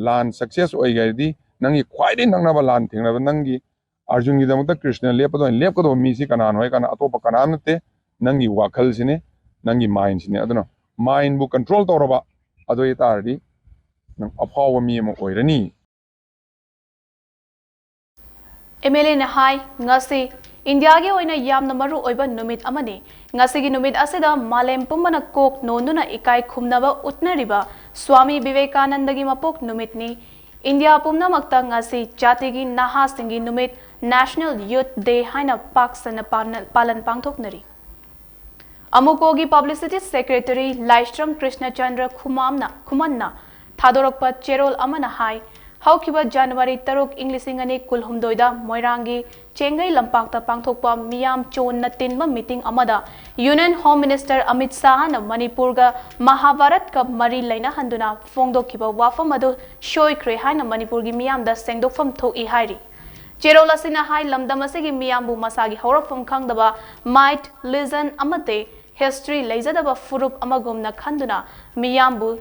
ꯂꯥꯟ success ꯑꯣꯏꯒꯦ ꯍꯥꯏꯔꯗꯤ ꯅꯪꯒꯤ ꯈ꯭ꯋꯥꯏꯗꯒꯤ ꯅꯛꯅꯕ ꯂꯥꯟ ꯊꯦꯡꯅꯕ ꯅꯪꯒꯤ ꯑꯔꯖꯨꯟꯒꯤꯗꯃꯛꯇ ꯀ꯭ꯔꯤꯁꯅ ꯂꯦꯞꯄꯗꯧꯅ ꯂꯦꯞꯀꯗꯧꯕ ꯃꯤꯁꯤ ꯀꯅꯥꯅꯣ ꯍꯥꯏ ꯀꯥꯟꯗ ꯑꯇꯣꯞꯄ ꯀꯅꯥꯝ ꯅꯠꯇꯦ, ꯅꯪꯒꯤ ꯋꯥꯈꯜꯁꯤꯅꯦ, ꯅꯪꯒꯤ mindꯁꯤꯅꯦ꯫ ꯑꯗꯨꯅ mindꯕꯨ control ꯇꯧꯔꯕ ꯑꯗꯨ ꯑꯣꯏꯇꯥꯔꯗꯤ ꯅꯪ ꯑꯐꯥꯎꯕ ꯃꯤ ꯑꯃ ꯑꯣꯏꯔꯅꯤ꯫ M L Aꯅ ꯍꯥꯏ, ꯉꯁꯤ ꯏꯟꯗꯤꯌꯥꯒꯤ ꯑꯣꯏꯅ ꯌꯥꯝꯅ ꯃꯔꯨ ꯑꯣꯏꯕ ꯅꯨꯃꯤꯠ ꯑꯃꯅꯤ꯫ ꯉꯁꯤꯒꯤ ꯅꯨꯃꯤꯠ ꯑꯁꯤꯗ ꯃꯥꯂꯦꯝ ꯄꯨꯝꯕꯅ ꯀꯣꯛ ꯅꯣꯟꯗꯨꯅ ꯏꯀꯥꯏ ꯈꯨꯝꯅꯕ ꯎꯠꯅꯔꯤꯕ ꯁ꯭ꯋꯥꯃꯤ ꯕꯤꯕꯦꯀꯥꯅꯟꯗꯒꯤ ꯃꯄꯣꯛ ꯅꯨꯃꯤꯠꯅꯤ꯫ ꯏꯟꯗꯤꯌꯥ ꯄꯨꯝꯅꯃꯛꯇ ꯉꯁꯤ ꯖꯥꯇꯤꯒꯤ ꯅꯍꯥꯁꯤꯡꯒꯤ ꯅꯨꯃꯤꯠ, National Youth Day ꯍꯥꯏꯅ ꯄꯥꯛ ꯁꯟꯅ ꯄꯥꯟꯅ-, ꯄꯥꯂꯟ ꯄꯥꯡꯊꯣꯛꯅꯔꯤ꯫ ꯑꯃꯨꯀꯣꯒꯤ publicity secretary ꯂꯥꯏꯁ꯭ꯔꯝ ꯀ꯭ꯔꯤꯁꯅꯆꯟꯗ꯭ꯔ ꯈꯨꯃꯥꯝꯅ, ꯈꯨꯃꯟꯅ ꯊꯥꯗꯣꯔꯛꯄ ꯆꯦꯔꯣꯜ ꯑꯃꯅ ꯍꯥꯏ, ꯍꯧꯈꯤꯕ ꯖꯅꯋꯥꯔꯤ ꯇꯔꯨꯛ, ꯏꯪ ꯂꯤꯁꯤꯡ ꯑꯅꯤ ꯀꯨꯟꯍꯨꯝꯗꯣꯏꯗ ꯃꯣꯏꯔꯥꯡꯒꯤ ꯆꯦꯡꯒꯩ ꯂꯝꯄꯥꯛꯇ ꯄꯥꯡꯊꯣꯛꯄ ꯃꯤꯌꯥꯝ ꯆꯣꯟꯅ ꯇꯤꯟꯕ ꯃꯤꯇꯤꯡ ꯑꯃꯗ Union Home Minister ꯑꯃꯤꯠ ꯁꯥꯍꯅ ꯃꯅꯤꯄꯨꯔꯒ ꯃꯍꯥꯚꯥꯔꯠꯀ ꯃꯔꯤ ꯂꯩꯅꯍꯟꯗꯨꯅ ꯐꯣꯡꯗꯣꯛꯈꯤꯕ ꯋꯥꯐꯝ ꯑꯗꯨ ꯁꯣꯏꯈ꯭ꯔꯦ ꯍꯥꯏꯅ ꯃꯅꯤꯄꯨꯔꯒꯤ ꯃꯤꯌꯥꯝꯗ ꯁꯦꯡꯗꯣꯛꯐꯝ ꯊꯣꯛꯏ ꯍꯥꯏꯔꯤ꯫ ꯆꯦꯔꯣꯜ ꯑꯁꯤꯅ ꯍꯥꯏ, ꯂꯝꯗꯝ ꯑꯁꯤꯒꯤ ꯃꯤꯌꯥꯝꯕꯨ ꯃꯁꯥꯒꯤ ꯍꯧꯔꯛꯐꯝ ꯈꯪꯗꯕ, myth, legend ꯑꯃꯗꯤ history ꯂꯩꯖꯗꯕ ꯐꯨꯔꯨꯞ ꯑꯃꯒꯨꯝꯅ ꯈꯟꯗꯨꯅ ꯃꯤꯌꯥꯝꯕꯨ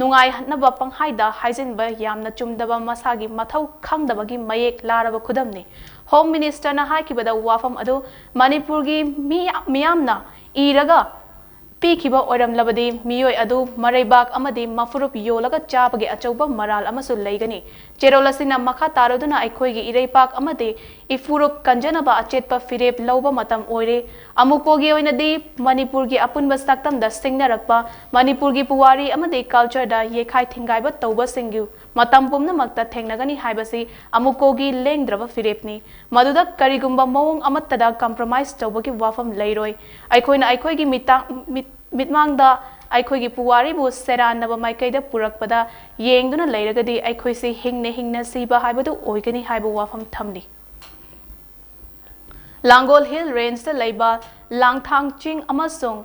ꯅꯨꯡꯉꯥꯏꯍꯟꯅꯕ ꯄꯪꯍꯥꯏꯗ ꯍꯥꯏꯖꯤꯟꯕ ꯌꯥꯝꯅ ꯆꯨꯝꯗꯕ, ꯃꯁꯥꯒꯤ ꯃꯊꯧ ꯈꯪꯗꯕꯒꯤ ꯃꯌꯦꯛ ꯂꯥꯔꯕ ꯈꯨꯗꯝꯅꯤ꯫ Home Minister ꯅ ꯍꯥꯏꯈꯤꯕꯗ ꯋꯥꯐꯝ ꯑꯗꯨ ꯃꯅꯤꯄꯨꯔꯒꯤ ꯃꯤ-, ꯃꯤꯌꯥꯝꯅ ꯏꯔꯒ ꯄꯤꯈꯤꯕ ꯑꯣꯏꯔꯝꯂꯕꯗꯤ ꯃꯤꯑꯣꯏ ꯑꯗꯨ ꯃꯔꯩꯕꯥꯛ ꯑꯃꯗꯤ ꯃꯐꯨꯔꯨꯞ ꯌꯣꯜꯂꯒ ꯆꯥꯕꯒꯤ ꯑꯆꯧꯕ ꯃꯔꯥꯜ ꯑꯃꯁꯨ ꯂꯩꯒꯅꯤ꯫ ꯆꯦꯔꯣꯜ ꯑꯁꯤꯅ ꯃꯈꯥ ꯇꯥꯔꯗꯨꯅ ꯑꯩꯈꯣꯏꯒꯤ ꯏꯔꯩꯄꯥꯛ ꯑꯃꯗꯤ ꯏꯐꯨꯔꯨꯞ ꯀꯟꯖꯅꯕ ꯑꯆꯦꯠꯄ ꯐꯤꯔꯦꯞ ꯂꯧꯕ ꯃꯇꯝ ꯑꯣꯏꯔꯦ꯫ ꯑꯃꯨꯛꯀꯣꯒꯤ ꯑꯣꯏꯅꯗꯤ ꯃꯅꯤꯄꯨꯔꯒꯤ ꯑꯄꯨꯟꯕ ꯁꯛꯇꯝꯗ ꯁꯤꯡꯅꯔꯛꯄ, ꯃꯅꯤꯄꯨꯔꯒꯤ ꯄꯨꯋꯥꯔꯤ ꯑꯃꯗꯤ culture ꯗ ꯌꯩꯈꯥꯏ ꯊꯤꯡꯒꯥꯏꯕ ꯇꯧꯕꯁꯤꯡꯒꯤ ꯃꯇꯝ ꯄꯨꯝꯅꯃꯛꯇ ꯊꯦꯡꯅꯒꯅꯤ ꯍꯥꯏꯕꯁꯤ ꯑꯃꯨꯛꯀꯣꯒꯤ ꯂꯦꯡꯗ꯭ꯔꯕ ꯐꯤꯔꯦꯞꯅꯤ꯫ ꯃꯗꯨꯗ ꯀꯔꯤꯒꯨꯝꯕ ꯃꯑꯣꯡ ꯑꯃꯠꯇꯗ compromise ꯇꯧꯕꯒꯤ ꯋꯥꯐꯝ ꯂꯩꯔꯣꯏ꯫ ꯑꯩꯈꯣꯏꯅ ꯑꯩꯈꯣꯏꯒꯤ ꯃꯤꯇꯥ-, ꯃꯤꯠ-, ꯃꯤꯠꯃꯥꯡꯗ ꯑꯩꯈꯣꯏꯒꯤ ꯄꯨꯋꯥꯔꯤꯕꯨ ꯁꯦꯔꯥꯟꯅꯕ ꯃꯥꯏꯀꯩꯗ ꯄꯨꯔꯛꯄꯗ ꯌꯦꯡꯗꯨꯅ ꯂꯩꯔꯒꯗꯤ ꯑꯩꯈꯣꯏꯁꯤ ꯍꯤꯡꯅ ꯍꯤꯡꯅ ꯁꯤꯕ ꯍꯥꯏꯕꯗꯨ ꯑꯣꯏꯒꯅꯤ ꯍꯥꯏꯕ ꯋꯥꯐꯝ ꯊꯝꯂꯤ꯫ ꯂꯥꯡꯒꯣꯜ Hill Range ꯇ ꯂꯩꯕ ꯂꯥꯡꯊꯥꯡ ꯆꯤꯡ ꯑꯃꯁꯨꯡ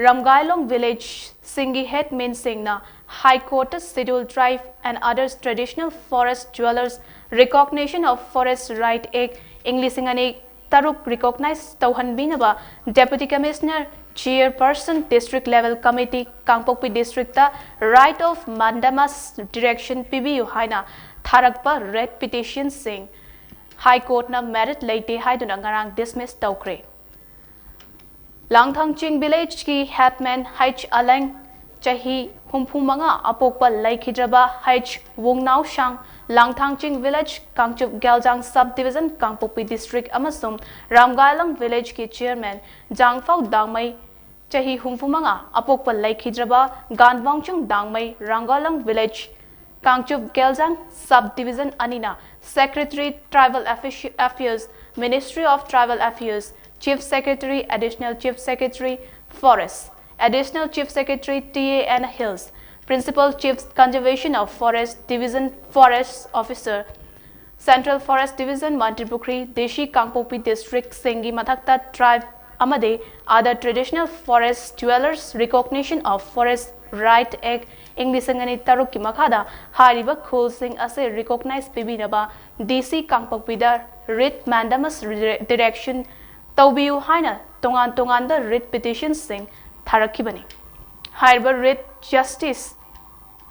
ꯔꯝꯒꯥꯏꯂꯣꯡ village ꯁꯤꯡꯒꯤ headman ꯁꯤꯡꯅ High Court ꯇ Scheduled Tribe and Others Traditional Forest Dwellers Recognition of Forest Right Act ꯏꯪ ꯂꯤꯁꯤꯡ ꯑꯅꯤ ꯇꯔꯨꯛ recognize ꯇꯧꯍꯟꯕꯤꯅꯕ Deputy Commissioner, Chairperson, District Level Committee, ꯀꯥꯡꯄꯣꯛꯄꯤ district ꯇ Writ of Mandamus direction ꯄꯤꯕꯤꯌꯨ ꯍꯥꯏꯅ ꯊꯥꯔꯛꯄ writ petition ꯁꯤꯡ High Court ꯅ merit ꯂꯩꯇꯦ ꯍꯥꯏꯗꯨꯅ ꯉꯔꯥꯡ dismiss ꯇꯧꯈ꯭ꯔꯦ꯫ ꯂꯥꯡꯊꯥꯡ ꯆꯤꯡ village ꯀꯤ headman H ꯑꯂꯦꯡ, ꯆꯍꯤ ꯍꯨꯝꯐꯨ ꯃꯉꯥ, ꯑꯄꯣꯛꯄ ꯂꯩꯈꯤꯗ꯭ꯔꯕ H ꯋꯨꯡꯅꯥꯎ ꯁꯥꯡ, ꯂꯥꯡꯊꯥꯡ ꯆꯤꯡ village, ꯀꯥꯡꯆꯨꯞ ꯒꯦꯜꯖꯥꯡ sub division, ꯀꯥꯡꯄꯣꯛꯄꯤ district, ꯑꯃꯁꯨꯡ ꯔꯥꯝꯒꯥꯏꯂꯪ village ꯀꯤ chairman ꯖꯥꯡꯐꯥꯎ ꯗꯥꯡꯃꯩ, ꯆꯍꯤ ꯍꯨꯝꯐꯨ ꯃꯉꯥ, ꯑꯄꯣꯛꯄ ꯂꯩꯈꯤꯗ꯭ꯔꯕ ꯒꯥꯟꯕꯥꯡꯆꯨꯡ ꯗꯥꯡꯃꯩ, ꯔꯥꯝꯒꯥꯏꯂꯪ village, ꯀꯥꯡꯆꯨꯞ ꯒꯦꯜꯖꯥꯡ sub division ꯑꯅꯤꯅ Secretary Tribal Affi-, Affairs, Ministry of Tribal Affairs, Chief Secretary, Additional Chief Secretary, Forest, Additional Chief Secretary, T A and Hills, Principal Chief Conservation of Forest Division Forest Officer, Central Forest Division, Mantripukhri, ꯗꯤ ꯁꯤ ꯀꯥꯡꯄꯣꯛꯄꯤ district ꯁꯤꯡꯒꯤ ꯃꯊꯛꯇ tribe ꯑꯃꯗꯤ other traditional forest dwellers Recognition of Forest Right Act ꯏꯪ ꯂꯤꯁꯤꯡ ꯑꯅꯤ ꯇꯔꯨꯛꯀꯤ ꯃꯈꯥꯗ ꯍꯥꯏꯔꯤꯕ ꯈꯨꯜꯁꯤꯡ ꯑꯁꯤ recognize ꯄꯤꯕꯤꯅꯕ ꯗꯤ ꯁꯤ ꯀꯥꯡꯄꯣꯛꯄꯤꯗ writ mandamus direction ꯇꯧꯕꯤꯌꯨ ꯍꯥꯏꯅ ꯇꯣꯉꯥꯟ ꯇꯣꯉꯥꯟꯕ writ petition ꯁꯤꯡ ꯊꯥꯔꯛꯈꯤꯕꯅꯤ꯫ ꯍꯥꯏꯔꯤꯕ writ Justice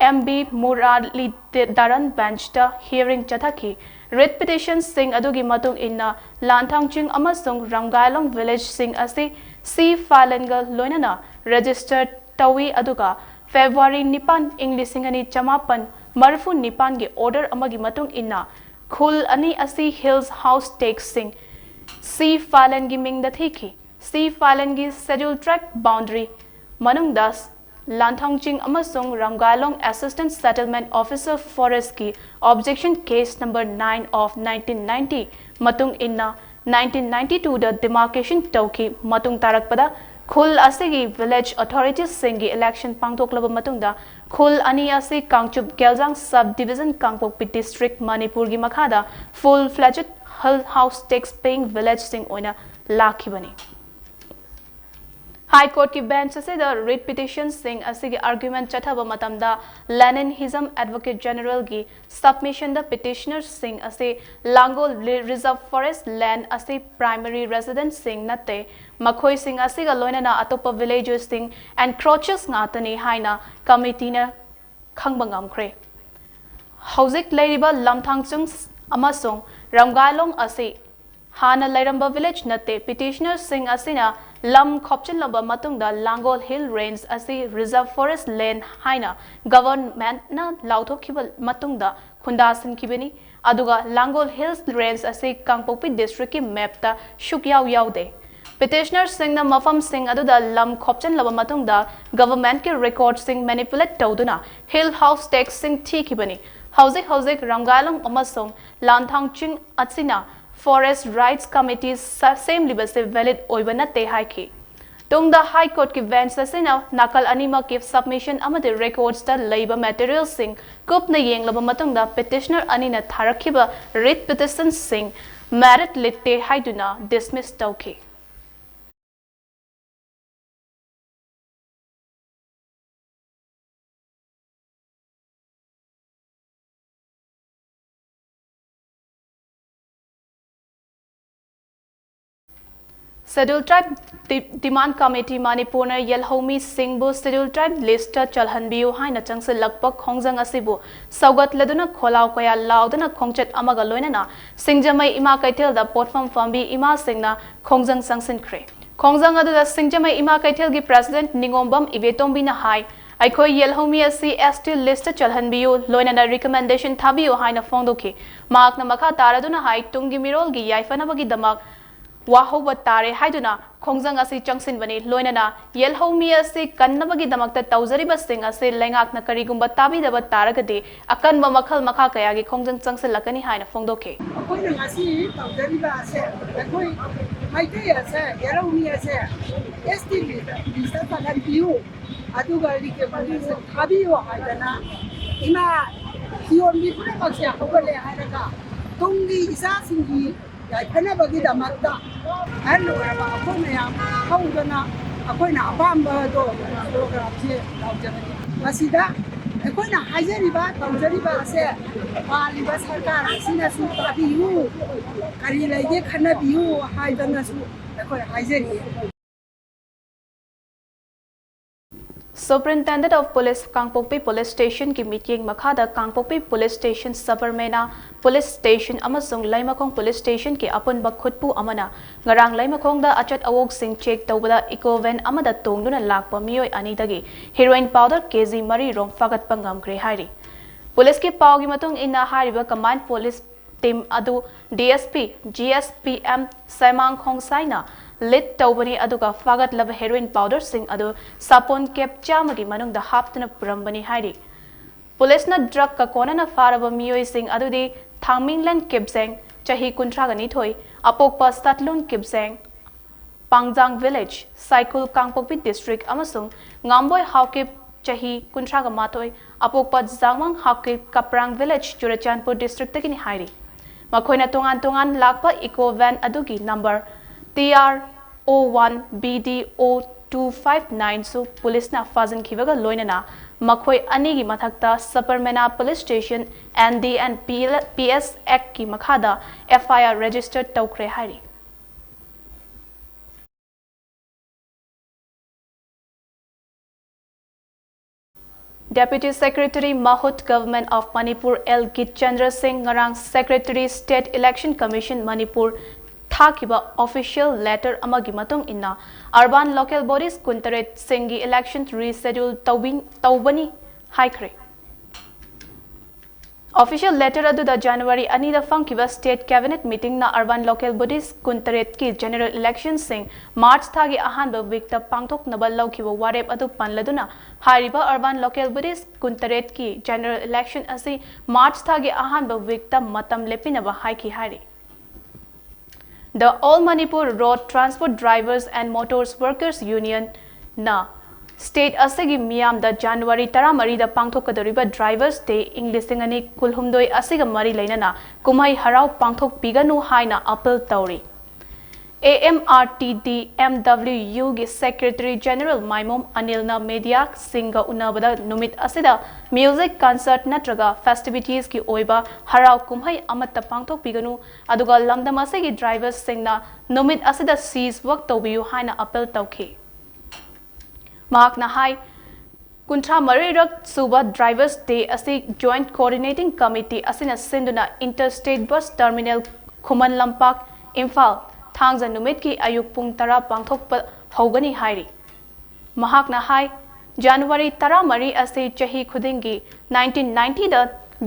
M B Muralidharan bench ꯇ hearing ꯆꯠꯊꯈꯤ꯫ Writ petition ꯁꯤꯡ ꯑꯗꯨꯒꯤ ꯃꯇꯨꯡ ꯏꯟꯅ, ꯂꯥꯟꯊꯥꯡ ꯆꯤꯡ ꯑꯃꯁꯨꯡ ꯔꯝꯒꯥꯏꯂꯣꯡ village ꯁꯤꯡ ꯑꯁꯤ ꯁꯤ ꯐꯥꯂꯟꯒ ꯂꯣꯏꯅꯅ register ꯇꯧꯏ, ꯑꯗꯨꯒ February ꯅꯤꯄꯥꯟ, ꯏꯪ ꯂꯤꯁꯤꯡ ꯑꯅꯤ ꯆꯃꯥꯄꯟ ꯃꯔꯤꯐꯨ ꯅꯤꯄꯥꯟꯒꯤ order ꯑꯃꯒꯤ ꯃꯇꯨꯡ ꯏꯟꯅ ꯈꯨꯜ ꯑꯅꯤ ꯑꯁꯤ Hills House Tax ꯁꯤꯡ ꯁꯤ ꯐꯥꯂꯟꯒꯤ ꯃꯤꯡꯗ ꯊꯤꯈꯤ꯫ ꯁꯤ ꯐꯥꯂꯟꯒꯤ Schedule Tract boundary ꯃꯅꯨꯡꯗ ꯂꯥꯟꯊꯥꯡ ꯆꯤꯡ ꯑꯃꯁꯨꯡ ꯔꯝꯒꯥꯏꯂꯣꯡ Assistant Settlement Officer Forest ꯀꯤ objection case number nine of nineteen ninety ꯃꯇꯨꯡ ꯏꯟꯅ nineteen ninety two ꯗ demarcation ꯇꯧꯈꯤ꯫ ꯃꯇꯨꯡ ꯇꯥꯔꯛꯄꯗ ꯈꯨꯜ ꯑꯁꯤꯒꯤ village authorities ꯁꯤꯡꯒꯤ election ꯄꯥꯡꯊꯣꯛꯂꯕ ꯃꯇꯨꯡꯗ ꯈꯨꯜ ꯑꯅꯤ ꯑꯁꯤ ꯀꯥꯡꯆꯨꯞ ꯒꯦꯜꯖꯥꯡ sub division, ꯀꯥꯡꯄꯣꯛꯄꯤ district, ꯃꯅꯤꯄꯨꯔꯒꯤ ꯃꯈꯥꯗ full fledged Hill House Tax paying village ꯁꯤꯡ ꯑꯣꯏꯅ ꯂꯥꯛꯈꯤꯕꯅꯤ꯫ High Court ꯀꯤ bench ꯑꯁꯤꯗ writ petition ꯁꯤꯡ ꯑꯁꯤꯒꯤ argument ꯆꯠꯊꯕ ꯃꯇꯝꯗ, Lenin Hizam Advocate General ꯒꯤ submission ꯗ petitioner ꯁꯤꯡ ꯑꯁꯤ ꯂꯥꯡꯒꯣꯜ ꯔꯤ-, reserve forest land ꯑꯁꯤ primary residents ꯁꯤꯡ ꯅꯠꯇꯦ, ꯃꯈꯣꯏꯁꯤꯡ ꯑꯁꯤꯒ ꯂꯣꯏꯅꯅ ꯑꯇꯣꯞꯄ villagers ꯁꯤꯡ encroachers ꯉꯥꯛꯇꯅꯤ ꯍꯥꯏꯅ committee ꯅ ꯈꯪꯕ ꯉꯝꯈ꯭ꯔꯦ꯫ ꯍꯧꯖꯤꯛ ꯂꯩꯔꯤꯕ ꯂꯝꯊꯥꯡ ꯆꯤꯡ ꯑꯃꯁꯨꯡ ꯔꯝꯒꯥꯏꯂꯣꯡ ꯑꯁꯤ ꯍꯥꯟꯅ ꯂꯩꯔꯝꯕ village ꯅꯠꯇꯦ꯫ Petitioner ꯁꯤꯡ ꯑꯁꯤꯅ ꯂꯝ ꯈꯣꯞꯆꯤꯜꯂꯕ ꯃꯇꯨꯡꯗ ꯂꯥꯡꯒꯣꯜ Hill Range ꯑꯁꯤ reserve forest land ꯍꯥꯏꯅ government ꯅ ꯂꯥꯎꯊꯣꯛꯈꯤꯕ ꯃꯇꯨꯡꯗ ꯈꯨꯟꯗꯥꯁꯤꯟꯈꯤꯕꯅꯤ, ꯑꯗꯨꯒ ꯂꯥꯡꯒꯣꯜ Hills Range ꯑꯁꯤ ꯀꯥꯡꯄꯣꯛꯄꯤ district ꯀꯤ map ꯇ ꯁꯨꯛꯌꯥꯎ ꯌꯥꯎꯗꯦ꯫ Petitioner ꯁꯤꯡꯅ ꯃꯐꯝꯁꯤꯡ ꯑꯗꯨꯗ ꯂꯝ ꯈꯣꯞꯆꯤꯜꯂꯕ ꯃꯇꯨꯡꯗ government ꯀꯤ record ꯁꯤꯡ manipulate ꯇꯧꯗꯨꯅ Hill House Tax ꯁꯤꯡ ꯊꯤꯈꯤꯕꯅꯤ꯫ ꯍꯧꯖꯤꯛ ꯍꯧꯖꯤꯛ ꯔꯝꯒꯥꯏꯂꯣꯡ ꯑꯃꯁꯨꯡ ꯂꯥꯟꯊꯥꯡ ꯆꯤꯡ ꯑꯁꯤꯅ Forest Rights Committee ꯁ-, ꯁꯦꯝꯂꯤꯕꯁꯤ valid ꯑꯣꯏꯕ ꯅꯠꯇꯦ ꯍꯥꯏꯈꯤ꯫ ꯇꯨꯡꯗ High Courtꯀꯤ bench ꯑꯁꯤꯅ ꯅꯥꯀꯜ ꯑꯅꯤꯃꯛꯀꯤ submission ꯑꯃꯗꯤ recordsꯇ ꯂꯩꯕ materialꯁꯤꯡ ꯀꯨꯞꯅ ꯌꯦꯡꯂꯕ ꯃꯇꯨꯡꯗ petitioner ꯑꯅꯤꯅ ꯊꯥꯔꯛꯈꯤꯕ writ petitionꯁꯤꯡ merit ꯂꯩꯇꯦ ꯍꯥꯏꯗꯨꯅ dismiss ꯇꯧꯈꯤ꯫ Scheduled Tribe De- Demand Committee ꯃꯅꯤꯄꯨꯔꯅ ꯌꯦꯜꯍꯧꯃꯤꯁꯤꯡꯕꯨ Scheduled Tribe listꯇ ꯆꯜꯍꯟꯕꯤꯌꯨ ꯍꯥꯏꯅ ꯆꯪꯁꯤꯜꯂꯛꯄ ꯈꯣꯡꯖꯪ ꯑꯁꯤꯕꯨ ꯁꯧꯒꯠꯂꯗꯨꯅ ꯈꯣꯜꯂꯥꯎ ꯀꯌꯥ ꯂꯥꯎꯗꯨꯅ ꯈꯣꯡꯆꯠ ꯑꯃꯒ ꯂꯣꯏꯅꯅ ꯁꯤꯡꯖꯃꯩ ꯏꯃꯥ ꯀꯩꯊꯦꯜꯗ ꯄꯣꯠꯐꯝ ꯐꯝꯕꯤ ꯏꯃꯥꯁꯤꯡꯅ ꯈꯣꯡꯖꯪ ꯆꯪꯁꯤꯟꯈ꯭ꯔꯦ꯫ ꯈꯣꯡꯖꯪ ꯑꯗꯨꯗ ꯁꯤꯡꯖꯃꯩ ꯏꯃꯥ ꯀꯩꯊꯦꯜꯒꯤ president ꯅꯤꯉꯣꯝꯕꯝ ꯏꯕꯦꯇꯣꯝꯕꯤꯅ ꯍꯥꯏ, ꯑꯩꯈꯣꯏ ꯌꯦꯜꯍꯧꯃꯤ ꯑꯁꯤ ST listꯇ ꯆꯜꯍꯟꯕꯤꯌꯨ, ꯂꯣꯏꯅꯅ recommendation ꯊꯥꯕꯤꯌꯨ ꯍꯥꯏꯅ ꯐꯣꯡꯗꯣꯛꯈꯤ꯫ ꯃꯍꯥꯛꯅ ꯃꯈꯥ ꯇꯥꯔꯗꯨꯅ ꯍꯥꯏ, ꯇꯨꯡꯒꯤ ꯃꯤꯔꯣꯜꯒꯤ ꯌꯥꯏꯐꯅꯕꯒꯤꯗꯃꯛ ꯋꯥꯍꯧꯕ ꯇꯥꯔꯦ ꯍꯥꯏꯗꯨꯅ ꯈꯣꯡꯖꯪ ꯑꯁꯤ ꯆꯪꯁꯤꯟꯕꯅꯤ꯫ ꯂꯣꯏꯅꯅ ꯌꯦꯜꯍꯧꯃꯤ ꯑꯁꯤ ꯀꯟꯅꯕꯒꯤꯗꯃꯛꯇ ꯇꯧꯖꯔꯤꯕꯁꯤꯡ ꯑꯁꯤ ꯂꯩꯉꯥꯛꯅ ꯀꯔꯤꯒꯨꯝꯕ ꯇꯥꯕꯤꯗꯕ ꯇꯥꯔꯒꯗꯤ ꯑꯀꯟꯕ ꯃꯈꯜ ꯃꯈꯥ ꯀꯌꯥꯒꯤ ꯈꯣꯡꯖꯪ ꯆꯪꯁꯤꯜꯂꯛꯀꯅꯤ ꯍꯥꯏꯅ ꯐꯣꯡꯗꯣꯛꯈꯤ꯫ ꯑꯩꯈꯣꯏꯅ ꯉꯁꯤ ꯇꯧꯖꯔꯤꯕ ꯑꯁꯦ, ꯑꯩꯈꯣꯏ ꯃꯩꯇꯩ ꯑꯁꯦ, ꯌꯦꯜꯍꯧꯃꯤ ꯑꯁꯦ ST listꯇ ꯆꯜꯍꯟꯕꯤꯌꯨ, ꯑꯗꯨꯒ recommendation ꯊꯥꯕꯤꯌꯨ ꯍꯥꯏꯗꯅ ꯏꯃꯥ ꯊꯤꯌꯣꯟꯕꯤ ꯄꯨꯝꯅꯃꯛꯁꯦ ꯍꯧꯒꯠꯂꯦ ꯍꯥꯏꯔꯒ ꯇꯨꯡꯒꯤ ꯏꯆꯥꯁꯤꯡꯒꯤ ꯌꯥꯏꯐꯅꯕꯒꯤꯗꯃꯛꯇ ꯑꯍꯜ ꯑꯣꯏꯔꯕ ꯑꯩꯈꯣꯏ ꯃꯌꯥꯝ ꯍꯧꯗꯅ ꯑꯩꯈꯣꯏꯅ ꯑꯄꯥꯝꯕꯗꯣ programꯁꯦ ꯇꯧꯖꯕꯅꯤ꯫ ꯃꯁꯤꯗ ꯑꯩꯈꯣꯏꯅ ꯍꯥꯏꯖꯔꯤꯕ, ꯇꯧꯖꯔꯤꯕ ꯑꯁꯦ ꯄꯥꯜꯂꯤꯕ ꯁꯔꯀꯥꯔ ꯑꯁꯤꯅꯁꯨ ꯇꯥꯕꯤꯌꯨ, ꯀꯔꯤ ꯂꯩꯒꯦ ꯈꯟꯅꯕꯤꯌꯨ ꯍꯥꯏꯗꯅꯁꯨ ꯑꯩꯈꯣꯏ ꯍꯥꯏꯖꯔꯤ꯫ Superintendent of Police Kangpokpi Police Stationꯒꯤ ꯃꯤꯠꯌꯦꯡ ꯃꯈꯥꯗ ꯀꯥꯡꯄꯣꯛꯄꯤ Police Station, ꯁꯕꯔꯃꯦꯅꯥ Police Station ꯑꯃꯁꯨꯡ ꯂꯩꯃꯈꯣꯡ Police Stationꯒꯤ ꯑꯄꯨꯟꯕ ꯈꯨꯠꯄꯨ ꯑꯃꯅ ꯉꯔꯥꯡ ꯂꯩꯃꯈꯣꯡꯗ ꯑꯆꯠ ꯑꯋꯣꯛꯁꯤꯡ check ꯇꯧꯕꯗ eco van ꯑꯃꯗ ꯇꯣꯡꯗꯨꯅ ꯂꯥꯛꯄ ꯃꯤꯑꯣꯏ ꯑꯅꯤꯗꯒꯤ heroin powder KG ꯃꯔꯤ ꯔꯣꯝ ꯐꯥꯒꯠꯄ ꯉꯝꯈ꯭ꯔꯦ ꯍꯥꯏꯔꯤ꯫ Policeꯀꯤ ꯄꯥꯎꯒꯤ ꯃꯇꯨꯡ ꯏꯟꯅ, ꯍꯥꯏꯔꯤꯕ combined police team ꯑꯗꯨ DSP, GSPM ꯁꯥꯏꯃꯥꯡ ꯈꯣꯡꯁꯥꯏꯅ lead ꯇꯧꯕꯅꯤ, ꯑꯗꯨꯒ ꯐꯥꯒꯠꯂꯕ heroin powderꯁꯤꯡ ꯑꯗꯨ ꯁꯥꯄꯣꯟ cap ꯆꯥꯝꯃꯒꯤ ꯃꯅꯨꯡꯗ ꯍꯥꯞꯇꯨꯅ ꯄꯨꯔꯝꯕꯅꯤ ꯍꯥꯏꯔꯤ꯫ Policeꯅ drugꯀ ꯀꯣꯟꯅꯅ ꯐꯥꯔꯕ ꯃꯤꯑꯣꯏꯁꯤꯡ ꯑꯗꯨꯗꯤ ꯊꯥꯡꯃꯤꯡꯂꯦꯟ ꯀꯤꯞꯖꯦꯡ, ꯆꯍꯤ ꯀꯨꯟꯊ꯭ꯔꯥꯒ ꯅꯤꯊꯣꯏ, ꯑꯄꯣꯛꯄ ꯁꯠꯂꯨꯟ ꯀꯤꯞꯖꯦꯡ, ꯄꯥꯡꯖꯥꯡ ꯚꯤꯂꯦꯖ, ꯁꯥꯏꯈꯨꯜ ꯀꯥꯡꯄꯣꯛꯄꯤ ꯗꯤꯁꯇ꯭ꯔꯤꯛ ꯑꯃꯁꯨꯡ ꯉꯥꯝꯕꯣꯏ ꯍꯥꯎꯀꯤꯞ, ꯆꯍꯤ ꯀꯨꯟꯊ꯭ꯔꯥꯒ ꯃꯥꯊꯣꯏ, ꯑꯄꯣꯛꯄ ꯖꯥꯡꯃꯥꯡ ꯍꯥꯎꯀꯤꯞ, ꯀꯄ꯭ꯔꯥꯡ ꯚꯤꯂꯦꯖ, ꯆꯨꯔꯆꯥꯟꯄꯨꯔ ꯗꯤꯁꯇ꯭ꯔꯤꯛꯇꯒꯤꯅꯤ ꯍꯥꯏꯔꯤ꯫ ꯃꯈꯣꯏꯅ ꯇꯣꯉꯥꯟ ꯇꯣꯉꯥꯟ ꯂꯥꯛꯄ ꯏꯀꯣ ꯚꯦꯟ ꯑꯗꯨꯒꯤ number T R O one B D O two five nine ꯁꯨ ꯄꯨꯂꯤꯁꯅ ꯐꯥꯖꯤꯟꯈꯤꯕꯒ ꯂꯣꯏꯅꯅ ꯃꯈꯣꯏ ꯑꯅꯤꯒꯤ ꯃꯊꯛꯇ Saparmeina police station N D N P S Act ꯀꯤ ꯃꯈꯥꯗ F I R ꯔꯦꯖꯤꯁꯇꯔ ꯇꯧꯈ꯭ꯔꯦ ꯍꯥꯏꯔꯤ꯫ Deputy Secretary ꯃꯍꯨꯠ Government of Manipur L ꯒꯤꯠꯆꯟꯗ꯭ꯔ ꯁꯤꯡ ꯉꯔꯥꯡ Secretary State Election Commission Manipur ꯊꯥꯈꯤꯕ official letter ꯑꯃꯒꯤ ꯃꯇꯨꯡ ꯏꯟꯅ urban local bodies ꯀꯨꯟꯇꯔꯦꯠ ꯁꯤꯡꯒꯤ election reschedule ꯇꯧꯕꯤ-, ꯇꯧꯕꯅꯤ ꯍꯥꯏꯈ꯭ꯔꯦ꯫ Official letter ꯑꯗꯨꯗ January ꯑꯅꯤꯗ ꯐꯝꯈꯤꯕ State Cabinet meeting ꯅ urban local bodies ꯀꯨꯟꯇꯔꯦꯠꯀꯤ general election ꯁꯤꯡ March ꯊꯥꯒꯤ ꯑꯍꯥꯟꯕ week ꯇ ꯄꯥꯡꯊꯣꯛꯅꯕ ꯂꯧꯈꯤꯕ ꯋꯥꯔꯦꯞ ꯑꯗꯨ ꯄꯜꯂꯗꯨꯅ, ꯍꯥꯏꯔꯤꯕ urban local bodies ꯀꯨꯟꯇꯔꯦꯠꯀꯤ general election ꯑꯁꯤ March ꯊꯥꯒꯤ ꯑꯍꯥꯟꯕ week ꯇ ꯃꯇꯝ ꯂꯦꯞꯄꯤꯅꯕ ꯍꯥꯏꯈꯤ ꯍꯥꯏꯔꯤ꯫ The All Manipur Road Transport Drivers and Motors Workers Union ꯅ state ꯑꯁꯤꯒꯤ ꯃꯤꯌꯥꯝꯗ January ꯇꯔꯥꯃꯔꯤꯗ ꯄꯥꯡꯊꯣꯛꯀꯗꯧꯔꯤꯕ Drivers Day ꯏꯪ ꯂꯤꯁꯤꯡ ꯑꯅꯤ ꯀꯨꯟꯍꯨꯝꯗꯣꯏ ꯑꯁꯤꯒ ꯃꯔꯤ ꯂꯩꯅꯅ ꯀꯨꯝꯍꯩ ꯍꯔꯥꯎ ꯄꯥꯡꯊꯣꯛꯄꯤꯒꯅꯨ ꯍꯥꯏꯅ appeal ꯇꯧꯔꯤ꯫ A M R T D M W U ꯒꯤ Secretary General ꯃꯥꯏꯃꯣꯝ ꯑꯅꯤꯜꯅ media ꯁꯤꯡꯒ ꯎꯅꯕꯗ ꯅꯨꯃꯤꯠ ꯑꯁꯤꯗ music concert ꯅꯠꯇ꯭ꯔꯒ festivities ꯀꯤ ꯑꯣꯏꯕ ꯍꯔꯥꯎ ꯀꯨꯝꯍꯩ ꯑꯃꯠꯇ ꯄꯥꯡꯊꯣꯛꯄꯤꯒꯅꯨ, ꯑꯗꯨꯒ ꯂꯝꯗꯝ ꯑꯁꯤꯒꯤ drivers ꯁꯤꯡꯅ ꯅꯨꯃꯤꯠ ꯑꯁꯤꯗ cease work ꯇꯧꯕꯤꯌꯨ ꯍꯥꯏꯅ appeal ꯇꯧꯈꯤ꯫ ꯃꯍꯥꯛꯅ ꯍꯥꯏ, ꯀꯨꯟꯊ꯭ꯔꯥ ꯃꯔꯤꯔꯛ ꯁꯨꯕ Drivers Day ꯑꯁꯤ Joint Coordinating Committee ꯑꯁꯤꯅ ꯁꯤꯟꯗꯨꯅ Interstate Bus Terminal Khuman Lampak, Imphal, ꯊꯥꯡꯖ ꯅꯨꯃꯤꯠꯀꯤ ꯑꯌꯨꯛ ꯄꯨꯡ ꯇꯔꯥ ꯄꯥꯡꯊꯣꯛꯄ ꯍꯧꯒꯅꯤ ꯍꯥꯏꯔꯤ꯫ ꯃꯍꯥꯛꯅ ꯍꯥꯏ, January ꯇꯔꯥꯃꯔꯤ ꯑꯁꯤ ꯆꯍꯤ ꯈꯨꯗꯤꯡꯒꯤ nineteen ninety ꯗ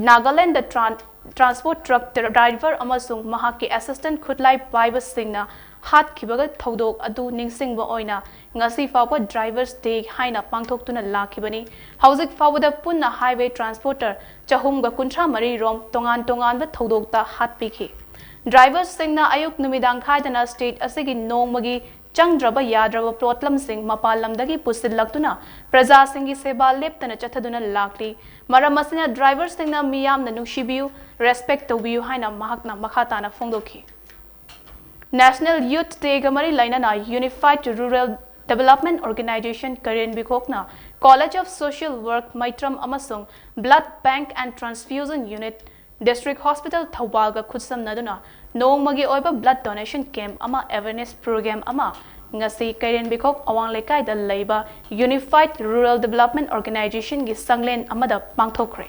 Nagaland tran-, transport truck driver ꯑꯃꯁꯨꯡ ꯃꯍꯥꯛꯀꯤ assistant ꯈꯨꯠꯂꯥꯏ ꯄꯥꯏꯕꯁꯤꯡꯅ ꯍꯥꯠꯈꯤꯕꯒ ꯊꯧꯗꯣꯛ ꯑꯗꯨ ꯅꯤꯡꯁꯤꯡꯕ ꯑꯣꯏꯅ ꯉꯁꯤ ꯐꯥꯎꯕ Drivers Day ꯍꯥꯏꯅ ꯄꯥꯡꯊꯣꯛꯇꯨꯅ ꯂꯥꯛꯈꯤꯕꯅꯤ꯫ ꯍꯧꯖꯤꯛ ꯐꯥꯎꯕꯗ ꯄꯨꯟꯅ highway transporter ꯆꯍꯨꯝꯒ ꯀꯨꯟꯊ꯭ꯔꯥ ꯃꯔꯤ ꯔꯣꯝ ꯇꯣꯉꯥꯟ ꯇꯣꯉꯥꯟꯕ ꯊꯧꯗꯣꯛꯇ ꯍꯥꯠꯄꯤꯈꯤ꯫ Drivers ꯁꯤꯡꯅ ꯑꯌꯨꯛ ꯅꯨꯃꯤꯗꯥꯡ ꯈꯥꯏꯗꯅ state ꯑꯁꯤꯒꯤ ꯅꯣꯡꯃꯒꯤ ꯆꯪꯗ꯭ꯔꯕ ꯌꯥꯗ꯭ꯔꯕ ꯄꯣꯠꯂꯝꯁꯤꯡ ꯃꯄꯥꯟ ꯂꯝꯗꯒꯤ ꯄꯨꯁꯤꯜꯂꯛꯇꯨꯅ ꯄ꯭ꯔꯖꯥꯁꯤꯡꯒꯤ ꯁꯦꯕꯥ ꯂꯦꯞꯇꯅ ꯆꯠꯊꯗꯨꯅ ꯂꯥꯛꯂꯤ꯫ ꯃꯔꯝ ꯑꯁꯤꯅ ꯗ꯭ꯔꯥꯏꯚꯔꯁꯤꯡꯅ ꯃꯤꯌꯥꯝꯅ ꯅꯨꯡꯁꯤꯕꯤꯌꯨ, ꯔꯦꯁꯄꯦꯛ ꯇꯧꯕꯤꯌꯨ ꯍꯥꯏꯅ ꯃꯍꯥꯛꯅ ꯃꯈꯥ ꯇꯥꯅ ꯐꯣꯡꯗꯣꯛꯈꯤ꯫ National Youth Day ꯒ ꯃꯔꯤ ꯂꯩꯅꯅ Unified Rural Development Organisation ꯀꯩꯔꯦꯟ ꯕꯤꯈꯣꯛꯅ College of Social Work ꯃꯩꯇ꯭ꯔꯝ ꯑꯃꯁꯨꯡ Blood Bank and Transfusion Unit District Hospital ꯊꯧꯕꯥꯜꯒ ꯈꯨꯠꯁꯝꯅꯗꯨꯅ ꯅꯣꯡꯃꯒꯤ ꯑꯣꯏꯕ blood donation camp ꯑꯃ awareness program ꯑꯃ ꯉꯁꯤ ꯀꯩꯔꯦꯟ ꯕꯤꯈꯣꯛ ꯑꯋꯥꯡ ꯂꯩꯀꯥꯏꯗ ꯂꯩꯕ Unified Rural Development Organisation ꯒꯤ ꯁꯪꯂꯦꯟ ꯑꯃꯗ ꯄꯥꯡꯊꯣꯛꯈ꯭ꯔꯦ꯫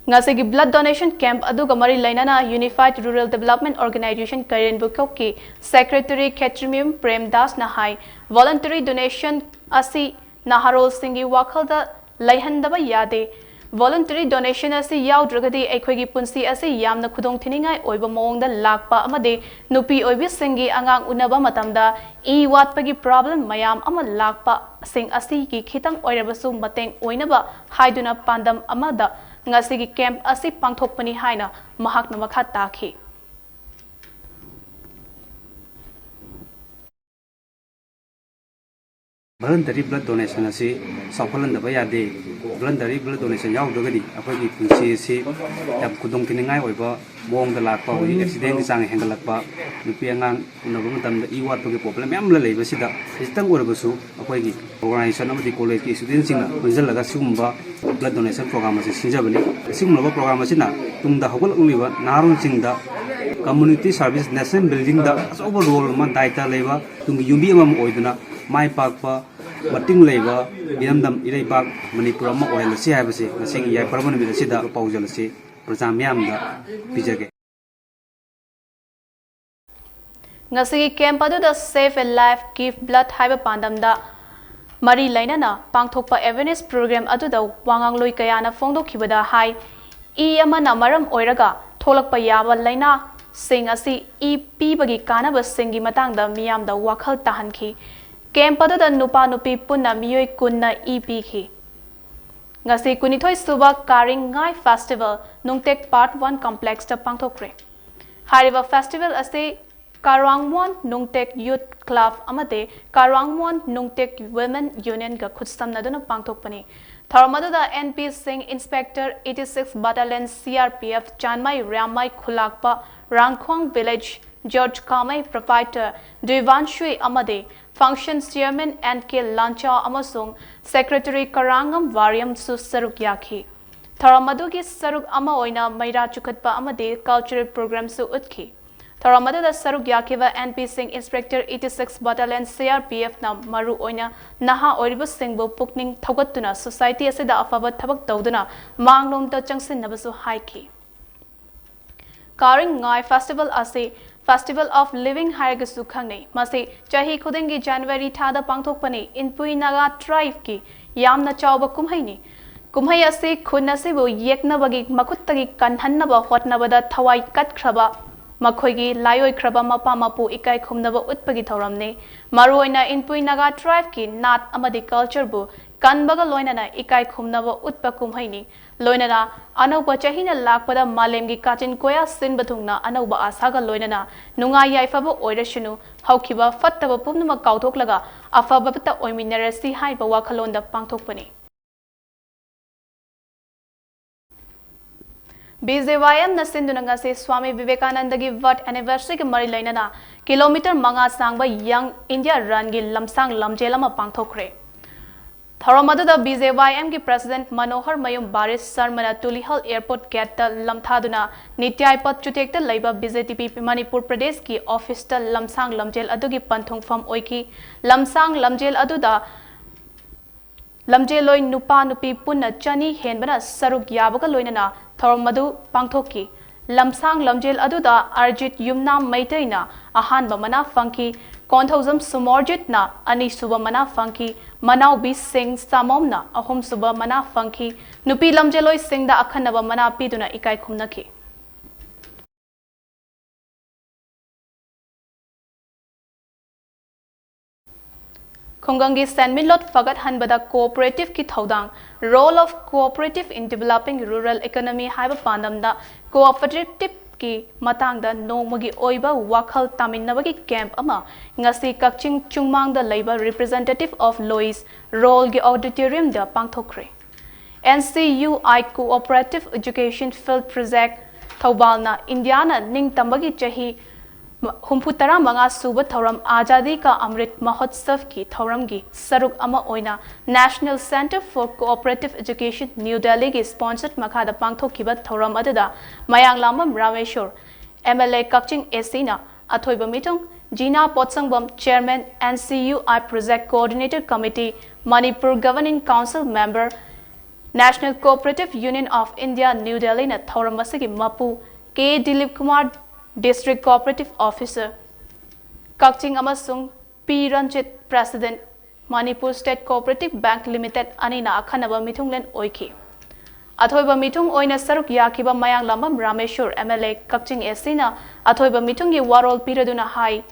ꯉꯁꯤꯒꯤ blood donation camp ꯑꯗꯨꯒ ꯃꯔꯤ ꯂꯩꯅꯅ Unified Rural Development Organisation ꯀꯩꯔꯦꯟ ꯕꯤꯈꯣꯛꯀꯤ Secretary ꯈꯦꯇ꯭ꯔꯤꯃꯌꯨꯝ ꯄ꯭ꯔꯦꯝꯗꯥꯁꯅ ꯍꯥꯏ, voluntary donation ꯑꯁꯤ ꯅꯍꯥꯔꯣꯜꯁꯤꯡꯒꯤ ꯋꯥꯈꯜꯗ ꯂꯩꯍꯟꯗꯕ ꯌꯥꯗꯦ꯫ Voluntary donation ꯑꯁꯤ ꯌꯥꯎꯗ꯭ꯔꯒꯗꯤ ꯑꯩꯈꯣꯏꯒꯤ ꯄꯨꯟꯁꯤ ꯑꯁꯤ ꯌꯥꯝꯅ ꯈꯨꯗꯣꯡꯊꯤꯅꯤꯡꯉꯥꯏ ꯑꯣꯏꯕ ꯃꯑꯣꯡꯗ ꯂꯥꯛꯄ ꯑꯃꯗꯤ ꯅꯨꯄꯤ ꯑꯣꯏꯕꯤꯁꯤꯡꯒꯤ ꯑꯉꯥꯡ ꯎꯅꯕ ꯃꯇꯝꯗ ꯏ ꯋꯥꯠꯄꯒꯤ problem ꯃꯌꯥꯝ ꯑꯃ ꯂꯥꯛꯄꯁꯤꯡ ꯑꯁꯤꯒꯤ ꯈꯤꯇꯪ ꯑꯣꯏꯔꯕꯁꯨ ꯃꯇꯦꯡ ꯑꯣꯏꯅꯕ ꯍꯥꯏꯗꯨꯅ ꯄꯥꯟꯗꯝ ꯑꯃꯗ ꯉꯁꯤꯒꯤ camp ꯑꯁꯤ ꯄꯥꯡꯊꯣꯛꯄꯅꯤ ꯍꯥꯏꯅ ꯃꯍꯥꯛꯅ ꯃꯈꯥ ꯇꯥꯈꯤ꯫ Voluntary blood donation ꯑꯁꯤ ꯆꯥꯎꯈꯠꯍꯟꯗꯕ ꯌꯥꯗꯦ꯫ Voluntary blood donation ꯌꯥꯎꯗ꯭ꯔꯒꯗꯤ ꯑꯩꯈꯣꯏꯒꯤ ꯄꯨꯟꯁꯤ ꯑꯁꯤ ꯌꯥꯝ ꯈꯨꯗꯣꯡꯊꯤꯅꯤꯡꯉꯥꯏ ꯑꯣꯏꯕ ꯃꯑꯣꯡꯗ ꯂꯥꯛꯄ, ꯑꯩꯈꯣꯏꯒꯤ accident ꯀꯤ ꯆꯥꯡ ꯍꯦꯟꯒꯠꯂꯛꯄ, ꯅꯨꯄꯤ ꯑꯉꯥꯡ ꯎꯅꯕ ꯃꯇꯝꯗ ꯏ ꯋꯥꯠꯄꯒꯤ problem ꯃꯌꯥꯝ ꯑꯃ ꯂꯩꯕꯁꯤꯗ, ꯈꯖꯤꯛꯇꯪ ꯑꯣꯏꯔꯕꯁꯨ ꯑꯩꯈꯣꯏꯒꯤ organisation ꯑꯃꯗꯤ college ꯀꯤ student ꯁꯤꯡꯅ ꯄꯨꯟꯁꯤꯜꯂꯒ ꯁꯤꯒꯨꯝꯕ blood donation program ꯑꯁꯤ ꯁꯤꯟꯖꯕꯅꯤ꯫ ꯑꯁꯤꯒꯨꯝꯂꯕ program ꯑꯁꯤꯅ ꯇꯨꯡꯗ ꯍꯧꯒꯠꯂꯛꯂꯤꯕ ꯅꯍꯥꯔꯣꯜꯁꯤꯡꯗ community service nation building ꯗ ꯑꯆꯧꯕ role ꯑꯃ, ꯗꯥꯏꯇ ꯂꯩꯕ ꯇꯨꯡꯒꯤ ꯌꯨꯝꯕꯤ ꯑꯃꯃꯝ ꯑꯣꯏꯗꯨꯅ ꯃꯥꯏ ꯄꯥꯛꯄ, ꯃꯇꯤꯡ ꯂꯩꯕ, ꯏꯔꯝꯗꯝ ꯏꯔꯩꯕꯥꯛ ꯃꯅꯤꯄꯨꯔ ꯑꯃ ꯑꯣꯏꯍꯜꯂꯁꯤ ꯍꯥꯏꯕꯁꯤ ꯉꯁꯤꯒꯤ ꯌꯥꯏꯐꯔꯕ ꯅꯨꯃꯤꯠ ꯑꯁꯤꯗ ꯄꯥꯎꯖꯦꯜ ꯑꯁꯤ ꯄ꯭ꯔꯖꯥ ꯃꯤꯌꯥꯝꯗ ꯄꯤꯖꯒꯦ꯫ ꯉꯁꯤꯒꯤ camp ꯑꯗꯨꯗ Save a Life, Give Blood ꯍꯥꯏꯕ ꯄꯥꯟꯗꯝꯗ ꯃꯔꯤ ꯂꯩꯅꯅ ꯄꯥꯡꯊꯣꯛꯄ awareness program ꯑꯗꯨꯗ ꯋꯥꯉꯥꯡꯂꯣꯏ ꯀꯌꯥꯅ ꯐꯣꯡꯗꯣꯛꯈꯤꯕꯗ ꯍꯥꯏ, ꯏ ꯑꯃꯅ ꯃꯔꯝ ꯑꯣꯏꯔꯒ ꯊꯣꯛꯂꯛꯄ ꯌꯥꯕ ꯂꯥꯏꯅꯥꯁꯤꯡ ꯑꯁꯤ ꯏ ꯄꯤꯕꯒꯤ ꯀꯥꯟꯅꯕꯁꯤꯡꯒꯤ ꯃꯇꯥꯡꯗ ꯃꯤꯌꯥꯝꯗ ꯋꯥꯈꯜ ꯇꯥꯍꯟꯈꯤ꯫ Camp ꯑꯗꯨꯗ ꯅꯨꯄꯥ ꯅꯨꯄꯤ ꯄꯨꯟꯅ ꯃꯤꯑꯣꯏ ꯀꯨꯟꯅ ꯏ ꯄꯤꯈꯤ꯫ ꯉꯁꯤ ꯀꯨꯟꯅꯤꯊꯣꯏ ꯁꯨꯕ ꯀꯥꯔꯤꯡꯉꯥꯏ Festival ꯅꯨꯡꯇꯦꯛ Part One Complex ꯇ ꯄꯥꯡꯊꯣꯛꯈ꯭ꯔꯦ꯫ ꯍꯥꯏꯔꯤꯕ festival ꯑꯁꯤ ꯀꯥꯔꯥꯡꯃꯣꯟ ꯅꯨꯡꯇꯦꯛ ꯌꯨꯠ ꯀ꯭ꯂꯕ ꯑꯃꯗꯤ ꯀꯥꯔꯥꯡꯃꯣꯟ ꯅꯨꯡꯇꯦꯛ ꯋꯨꯃꯦꯟ ꯌꯨꯅꯤꯌꯟꯒ ꯈꯨꯠꯁꯝꯅꯗꯨꯅ ꯄꯥꯡꯊꯣꯛꯄꯅꯤ꯫ ꯊꯧꯔꯝ ꯑꯗꯨꯗ ꯑꯦꯟ ꯄꯤ ꯁꯤꯡ inspector eighty six battalion C R P F ꯆꯥꯟꯃꯩ ꯔꯤꯌꯥꯃꯩ ꯈꯨꯂꯥꯛꯄ Rangkhong village George Kamei proprietor ꯗꯨꯏꯕꯥꯟꯁꯨꯏ ꯑꯃꯗꯤ ꯐꯪꯁꯟ ꯆꯤꯌꯔꯃꯦꯟ ꯑꯦꯟ ꯀꯦ ꯂꯥꯟꯆꯥꯎ ꯑꯃꯁꯨꯡ ꯁꯦꯀ꯭ꯔꯦꯇꯔꯤ ꯀꯔꯥꯡꯉꯝ ꯋꯥꯔꯤꯌꯝꯁꯨ ꯁꯔꯨꯛ ꯌꯥꯈꯤ꯫ ꯊꯧꯔꯝ ꯑꯗꯨꯒꯤ ꯁꯔꯨꯛ ꯑꯃ ꯑꯣꯏꯅ ꯃꯩꯔꯥ ꯆꯤꯈꯠꯄ ꯑꯃꯗꯤ ꯀꯜꯆꯔꯦꯜ ꯄ꯭ꯔꯣꯒ꯭ꯔꯥꯝꯁꯨ ꯎꯠꯈꯤ꯫ ꯊꯧꯔꯝ ꯑꯗꯨꯗ ꯁꯔꯨꯛ ꯌꯥꯈꯤꯕ ꯑꯦꯟ ꯄꯤ ꯁꯤꯡ inspector eighty six battalion C R P ꯑꯦꯐꯅ ꯃꯔꯨ ꯑꯣꯏꯅ ꯅꯍꯥ ꯑꯣꯏꯔꯤꯕꯁꯤꯡꯕꯨ ꯄꯨꯛꯅꯤꯡ ꯊꯧꯒꯠꯇꯨꯅ ꯁꯣꯁꯥꯏꯇꯤ ꯑꯁꯤꯗ ꯑꯐꯕ ꯊꯕꯛ ꯇꯧꯗꯨꯅ ꯃꯥꯡꯂꯣꯝꯗ ꯆꯪꯁꯤꯟꯅꯕꯁꯨ ꯍꯥꯏꯈꯤ꯫ ꯀꯥꯔꯤꯡ ꯉꯥꯏ ꯐꯦꯁꯇꯤꯚꯦꯜ ꯑꯁꯤ Festival of Living ꯍꯥꯏꯔꯒꯁꯨ ꯈꯪꯅꯩ꯫ ꯃꯁꯤ ꯆꯍꯤ ꯈꯨꯗꯤꯡꯒꯤ ꯖꯅꯋꯥꯔꯤ ꯊꯥꯗ ꯄꯥꯡꯊꯣꯛꯄꯅꯤ꯫ ꯏꯟꯄꯨꯏ ꯅꯥꯒꯥ ꯇ꯭ꯔꯥꯏꯕꯀꯤ ꯌꯥꯝꯅ ꯆꯥꯎꯕ ꯀꯨꯝꯍꯩꯅꯤ꯫ ꯀꯨꯝꯍꯩ ꯑꯁꯤ ꯈꯨꯟ ꯑꯁꯤꯕꯨ ꯌꯦꯛꯅꯕꯒꯤ ꯃꯈꯨꯠꯇꯒꯤ ꯀꯟꯍꯟꯅꯕ ꯍꯣꯠꯅꯕꯗ ꯊꯋꯥꯏ ꯀꯠꯈ꯭ꯔꯕ ꯃꯈꯣꯏꯒꯤ ꯂꯥꯏꯑꯣꯏꯈ꯭ꯔꯕ ꯃꯄꯥ ꯃꯄꯨ ꯏꯀꯥꯏ ꯈꯨꯝꯅꯕ ꯎꯠꯄꯒꯤ ꯊꯧꯔꯝꯅꯤ꯫ ꯃꯔꯨꯑꯣꯏꯅ ꯏꯟꯄꯨꯏ ꯅꯥꯒꯥ ꯇ꯭ꯔꯥꯏꯕꯀꯤ ꯅꯥꯠ ꯑꯃꯗꯤ ꯀꯜꯆꯔꯕꯨ ꯀꯟꯕꯒ ꯂꯣꯏꯅꯅ ꯏꯀꯥꯏ ꯈꯨꯝꯅꯕ ꯎꯠꯄ ꯀꯨꯝꯍꯩꯅꯤ꯫ ꯂꯣꯏꯅꯅ ꯑꯅꯧꯕ ꯆꯍꯤꯅ ꯂꯥꯛꯄꯗ ꯃꯥꯂꯦꯝꯒꯤ ꯀꯥꯆꯤꯟ ꯀꯣꯌꯥ ꯁꯤꯟꯕ ꯊꯨꯡꯅ ꯑꯅꯧꯕ ꯑꯥꯁꯥꯒ ꯂꯣꯏꯅꯅ ꯅꯨꯡꯉꯥꯏ ꯌꯥꯏꯐꯕ ꯑꯣꯏꯔꯁꯅꯨ, ꯍꯧꯈꯤꯕ ꯐꯠꯇꯕ ꯄꯨꯝꯅꯃꯛ ꯀꯥꯎꯊꯣꯛꯂꯒ ꯑꯐꯕꯇ ꯑꯣꯏꯃꯤꯟꯅꯔꯁꯤ ꯍꯥꯏꯕ ꯋꯥꯈꯜꯂꯣꯟꯗ ꯄꯥꯡꯊꯣꯛꯄꯅꯤ꯫ ꯕꯤ ꯖꯦ ꯋꯥꯏ ꯑꯦꯝꯅ ꯁꯤꯟꯗꯨꯅ ꯉꯁꯤ ꯁ꯭ꯋꯥꯃꯤ ꯕꯤꯕꯦꯀꯥꯅꯟꯗꯒꯤ ꯕꯔꯊ ꯑꯦꯅꯤꯚꯔꯁꯔꯤꯒ ꯃꯔꯤ ꯂꯩꯅꯅ ꯀꯤꯂꯣꯃꯤꯇꯔ ꯃꯉꯥ ꯁꯥꯡꯕ ꯌꯪ ꯏꯟꯗꯤꯌꯥ ꯔꯟꯒꯤ ꯂꯝꯁꯥꯡ ꯂꯝꯖꯦꯜ ꯑꯃ ꯄꯥꯡꯊꯣꯛꯈ꯭ꯔꯦ꯫ ꯊꯧꯔꯝ ꯑꯗꯨꯗ ꯕꯤ ꯖꯦ ꯋꯥꯏ ꯑꯦꯝꯒꯤ ꯄ꯭ꯔꯁꯤꯗꯦꯟꯠ ꯃꯅꯣꯍꯔ ꯃꯌꯨꯝ ꯕꯥꯔꯤꯁ ꯁꯔꯃꯅ ꯇꯨꯂꯤꯍꯜ ꯑꯦꯌꯔꯄꯣꯔꯠ ꯒꯦꯠꯇ ꯂꯝꯊꯥꯗꯨꯅ ꯅꯤꯇ꯭ꯌꯥꯏꯄꯠ ꯆꯨꯊꯦꯛꯇ ꯂꯩꯕ B J T P Manipur ꯄ꯭ꯔꯗꯦꯁꯀꯤ ꯑꯣꯐꯤꯁꯇ ꯂꯝꯁꯥꯡ ꯂꯝꯖꯦꯜ ꯑꯗꯨꯒꯤ ꯄꯟꯊꯨꯡꯐꯝ ꯑꯣꯏꯈꯤ꯫ ꯂꯝꯁꯥꯡ ꯂꯝꯖꯦꯜ ꯑꯗꯨꯗ ꯂꯝꯖꯦꯜꯂꯣꯏ ꯅꯨꯄꯥ ꯅꯨꯄꯤ ꯄꯨꯟꯅ ꯆꯅꯤ ꯍꯦꯟꯕꯅ ꯁꯔꯨꯛ ꯌꯥꯕꯒ ꯂꯣꯏꯅꯅ ꯊꯧꯔꯝ ꯑꯗꯨ ꯄꯥꯡꯊꯣꯛꯈꯤ꯫ ꯂꯝꯁꯥꯡ ꯂꯝꯖꯦꯜ ꯑꯗꯨꯗ ꯑꯔꯖꯤꯠ ꯌꯨꯝꯅꯥꯝ ꯃꯩꯇꯩꯅ ꯑꯍꯥꯟꯕ ꯃꯅꯥ ꯐꯪꯈꯤ꯫ ꯀꯣꯟꯊꯧꯖꯝ ꯁꯨꯃꯣꯔꯖꯤꯠꯅ ꯑꯅꯤꯁꯨꯕ ꯃꯅꯥ ꯐꯪꯈꯤ꯫ ꯃꯅꯥꯎꯕꯤ ꯁꯤꯡ ꯁꯥꯃꯣꯝꯅ ꯑꯍꯨꯝꯁꯨꯕ ꯃꯅꯥ ꯐꯪꯈꯤ꯫ ꯅꯨꯄꯤ ꯂꯝꯖꯦꯜꯂꯣꯏꯁꯤꯡꯗ ꯑꯈꯟꯅꯕ ꯃꯅꯥ ꯄꯤꯗꯨꯅ ꯏꯀꯥꯏ ꯈꯨꯝꯅꯈꯤ꯫ ꯈꯨꯡꯒꯪꯒꯤ ꯁꯦꯟꯃꯤꯠꯂꯣꯟ ꯐꯒꯠꯍꯟꯕꯗ ꯀꯣꯑꯣꯄꯔꯦꯇꯤꯚꯀꯤ ꯊꯧꯗꯥꯡ, Role of Cooperative in Developing Rural Economy ꯍꯥꯏꯕ ꯄꯥꯟꯗꯝꯗ ꯀꯣꯑꯣꯄꯔꯦꯇꯤꯚ ꯀꯤ ꯃꯇꯥꯡꯗ ꯅꯣꯡꯃꯒꯤ ꯑꯣꯏꯕ ꯋꯥꯈꯜ ꯇꯥꯃꯤꯟꯅꯕꯒꯤ ꯀꯦꯝꯞ ꯑꯃ ꯉꯁꯤ ꯀꯛꯆꯤꯡ ꯆꯨꯡꯃꯥꯡꯗ ꯂꯩꯕ Representative of Lois Role ꯒꯤ Auditorium the ꯄꯥꯡꯊꯣꯛꯈ꯭ꯔꯦ꯫ N C U I Cooperative Education Field Project ꯊꯧꯕꯥꯜꯅ ꯏꯟꯗꯤꯌꯥꯅ ꯅꯤꯡꯇꯝꯕꯒꯤ ꯆꯍꯤ ꯍꯨꯝꯐꯨ ꯇꯔꯥ ꯃꯉꯥ ꯁꯨꯕ ꯊꯧꯔꯝ ꯑꯖꯥꯗꯤ ꯀꯥ ꯑꯃ꯭ꯔꯤꯠ ꯃꯍꯣꯠꯁꯕ ꯀꯤ ꯊꯧꯔꯝꯒꯤ ꯁꯔꯨꯛ ꯑꯃ ꯑꯣꯏꯅ National Centre for Cooperative Education, New Delhi ꯒꯤ sponsored ꯃꯈꯥꯗ ꯄꯥꯡꯊꯣꯛꯈꯤꯕ ꯊꯧꯔꯝ ꯑꯗꯨꯗ ꯃꯌꯥꯡꯂꯥꯝꯕꯝ Rameshwor, M L A Kakching A C ꯅ ꯑꯊꯣꯏꯕ ꯃꯤꯊꯨꯡ, ꯖꯤꯅꯥ ꯄꯣꯠꯁꯪꯕꯝ, Chairman, N C U I Project Coordinator Committee, Manipur Governing Council Member, National Cooperative Union of India, New Delhi ꯅ ꯊꯧꯔꯝ ꯑꯁꯤꯒꯤ ꯃꯄꯨ ꯀꯦ Dilip Kumar, District Cooperative Officer, ꯀꯛꯆꯤꯡ ꯑꯃꯁꯨꯡ ꯄꯤ Ranjit, President, Manipur State Cooperative Bank Limited ꯑꯅꯤꯅ ꯑꯈꯟꯅꯕ ꯃꯤꯊꯨꯡꯂꯦꯟ ꯑꯣꯏꯈꯤ꯫ ꯑꯊꯣꯏꯕ ꯃꯤꯊꯨꯡ ꯑꯣꯏꯅ ꯁꯔꯨꯛ ꯌꯥꯈꯤꯕ ꯃꯌꯥꯡꯂꯥꯝꯕꯝ Rameshwor, M L A Kakching A C ꯅ ꯑꯊꯣꯏꯕ ꯃꯤꯊꯨꯡꯒꯤ ꯋꯥꯔꯣꯜ ꯄꯤꯔꯗꯨꯅ ꯍꯥꯏ,